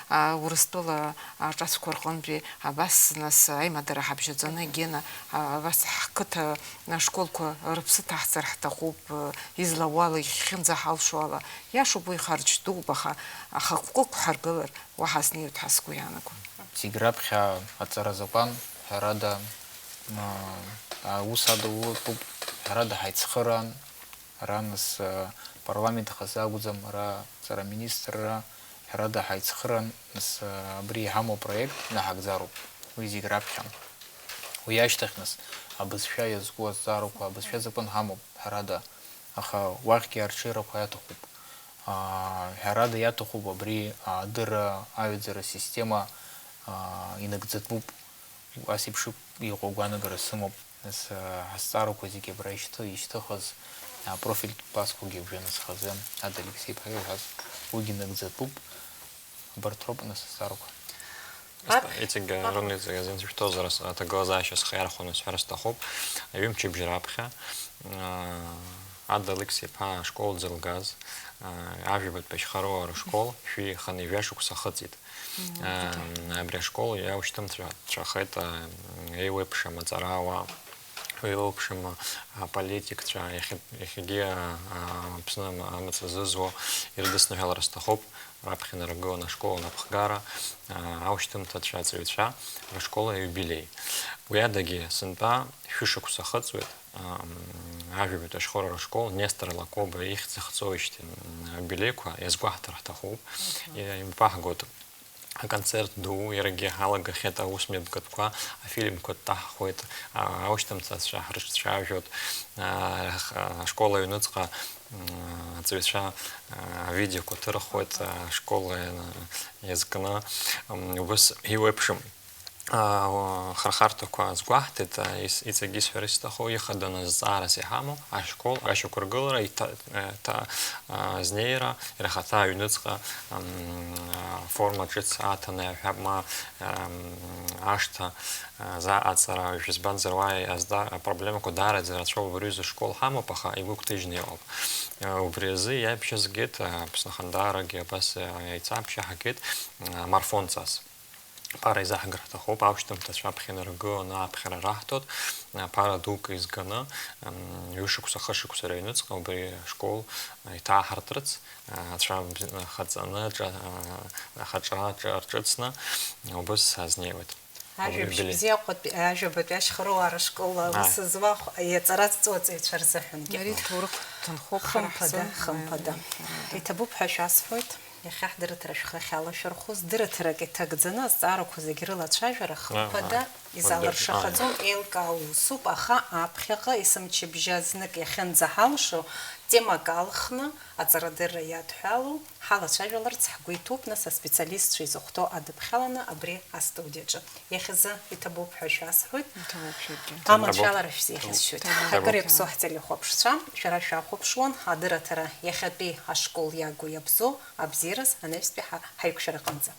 а, Урыстәыла аҿацәқәа рҟынтәи, абас, нас, аимадара ҳабжьаҵаны, Гена, а, абас ҳқыҭа ашколқәа рыԥсы ҭаҳҵар ҳҭахуп, излауала, ихьынӡаҳалшо ала. Иашоуп, уи харџь дууп, аха, аха хықәкык ҳаргылар, уаҳа снеиуеит ҳәа сгәы иаанагом. Зегь раԥхьа аҵара азакәан, ҳәарада, м, аус адулатәуп, ҳәарада, ҳаицхыраан, ара, нас, а, парламент хазы акәӡам, ара аҵара аминистрра, ҳәарада, ҳаицхыраан, нас, а, абри иҳамоу апроект наҳагӡароуп, уи зегь раԥхьа. Уи ашьҭахь, нас, абызшәа иазку азҵаарақәа, абызшәа азакәан ҳамоуп, ҳәарада, аха уахьгьы арҽеирақәа иаҭахуп. А, ҳәарада, иаҭахуп абри адырра, аҩаӡара асистема, а, инагӡатәуп. Ас еиԥш иҟоу агәаанагара сымоуп. Нас, а, ҳазҵаарақәа зегьы абра ишьҭы-, ишьҭыхыз, а, профильтә классқәагьы абжа назхазы Ада Алексеи-иԥа иуҳәаз уигьы нагӡатәуп. Абарҭ роуп, нас, азҵаарақәа. Ас-, Ак-, иҵегь, а, рымҩаҵҟьа зынӡа шәҭозар, ас-, аҭагылазаашьа схы иархәаны сҳәар сҭахуп. Ҩымчыбжьа раԥхьа, а, Ада Алықьса-иԥа ашкол дзылгаз, а, ажәабатәи ашьхароуаа рышкол шәи хынҩажәа шықәса ахыҵит. Мм, Ам, абри ашкол иаушьҭымҭацәахеит, а, еиуеиԥшым аҵарауаа, еиуеиԥшым, а, аполитикцәа, иахьа-, иахьагьы, а, а, Аԥсны ам-, амаҵ азызуа ирыдысныҳәалар сҭахуп, раԥхьа инаргылан ашкол анапхгара, а, аушьҭымҭацәа, аҵаҩцәа рышкол аиубилеи. Уи адагьы сынтәа шәышықәса ахыҵуеит, ам, ажәабатәи ашьхароуаа рышкол Нестор Лакоба ихьӡ ахҵоижьҭеи, м, аиубилеиқәа иазгәаҳҭар ҳҭахуп. Мгм. Иа-, импаҳгоит, а, Аконцерт ду, иаргьы ҳалагахьеит аусмҩаԥгатәқәа, афильмқәа ҭаҳхуеит, а, аушьҭымҭацәа ҳрыҿцәажәоит, а, х-, ашкол аҩныҵҟа, м, аҵаҩцәа, а, авидеоқәа ҭырхуеит, а, ашкол, а, иазкны, м, убыс еиуеиԥшым, а, о, хырхарҭақәа азгәаҳҭеит, а, ис-, иҵегьы исҳәарц исҭаху, ихаданы зҵаарас иҳамоу ашкол ашьақәыргылара, иҭа-, э, ҭа-, а, азнеира, иара ахаҭа аҩныҵҟа, м, а, форма ҿыц аҭаны иаҳәап, ма, м, ашҭа, а, за аҵара, жәа, избанзар, уа иазда-, апроблемақәа даараӡа рацәоуп, убри аҩыза школ ҳамоуп, аха игәы кҭыжьны иҟоуп. А, убри азы иаԥхьа згеит, а, Аԥсны ахандаарагьы абас, а, еицаԥхьа ҳагеит, м, а, марафонҵас. Ԥара изаҳгар ҳҭахуп, аушьҭымҭацәа аԥхьа инаргыланы аԥхьара раҳҭоит, ԥара дук изганы, м, ҩышықәса, хышықәса рыҩныҵҟа убри ашкол иҭааҳартырц, ацәа бз-, хаҵаны, ҿа-, ахаҿра ҿа-, рҿыцны убыс азнеиуеит. Ажәабжь Убри бзиа Аҟәатәи, ажәабатәи ашьхаруаа рышкол аус Ааи. зуа хә-, иаҵаразҵо аҵаҩцәа рзыҳәангьы. Ари ҭоурых ҭынхоуп ҳара Хымԥада, ҳзын. хымԥада. Ааи, ааи. Иҭабуп ҳәа шәасҳәоит. Иахьа ҳдырраҭара шәхы ахьалашәырхәыз, дырраҭарак иҭагӡаны азҵаарақәа зегь рылацәажәара хымԥада Ага. изалыршахаӡом, Ага. еилкаау усуп, аха аԥхьаҟа есымчыбжьа знык иахьынӡаҳалшо темак алхны аҵарадырра иадҳәалоу ҳалацәажәаларц ҳгәы иҭоуп, нас аспециалистцәа изыхәҭоу адыԥхьаланы абри астудиаҿы. Иахьазы иҭабуп ҳәа шәасҳәоит. Иҭабуп шәаргьы. Аманшәалара Иҭабуп. шәзеиӷьасшьоит. Иҭабуп. Акыр иаԥсоу ҳтелехәаԥшцәа, шәара шәахәаԥшуан, адырраҭара иахьатәи ашкол иагу иабзоу абзиараз анаҩстәи ҳа-, ҳаиқәшәараҟынӡа.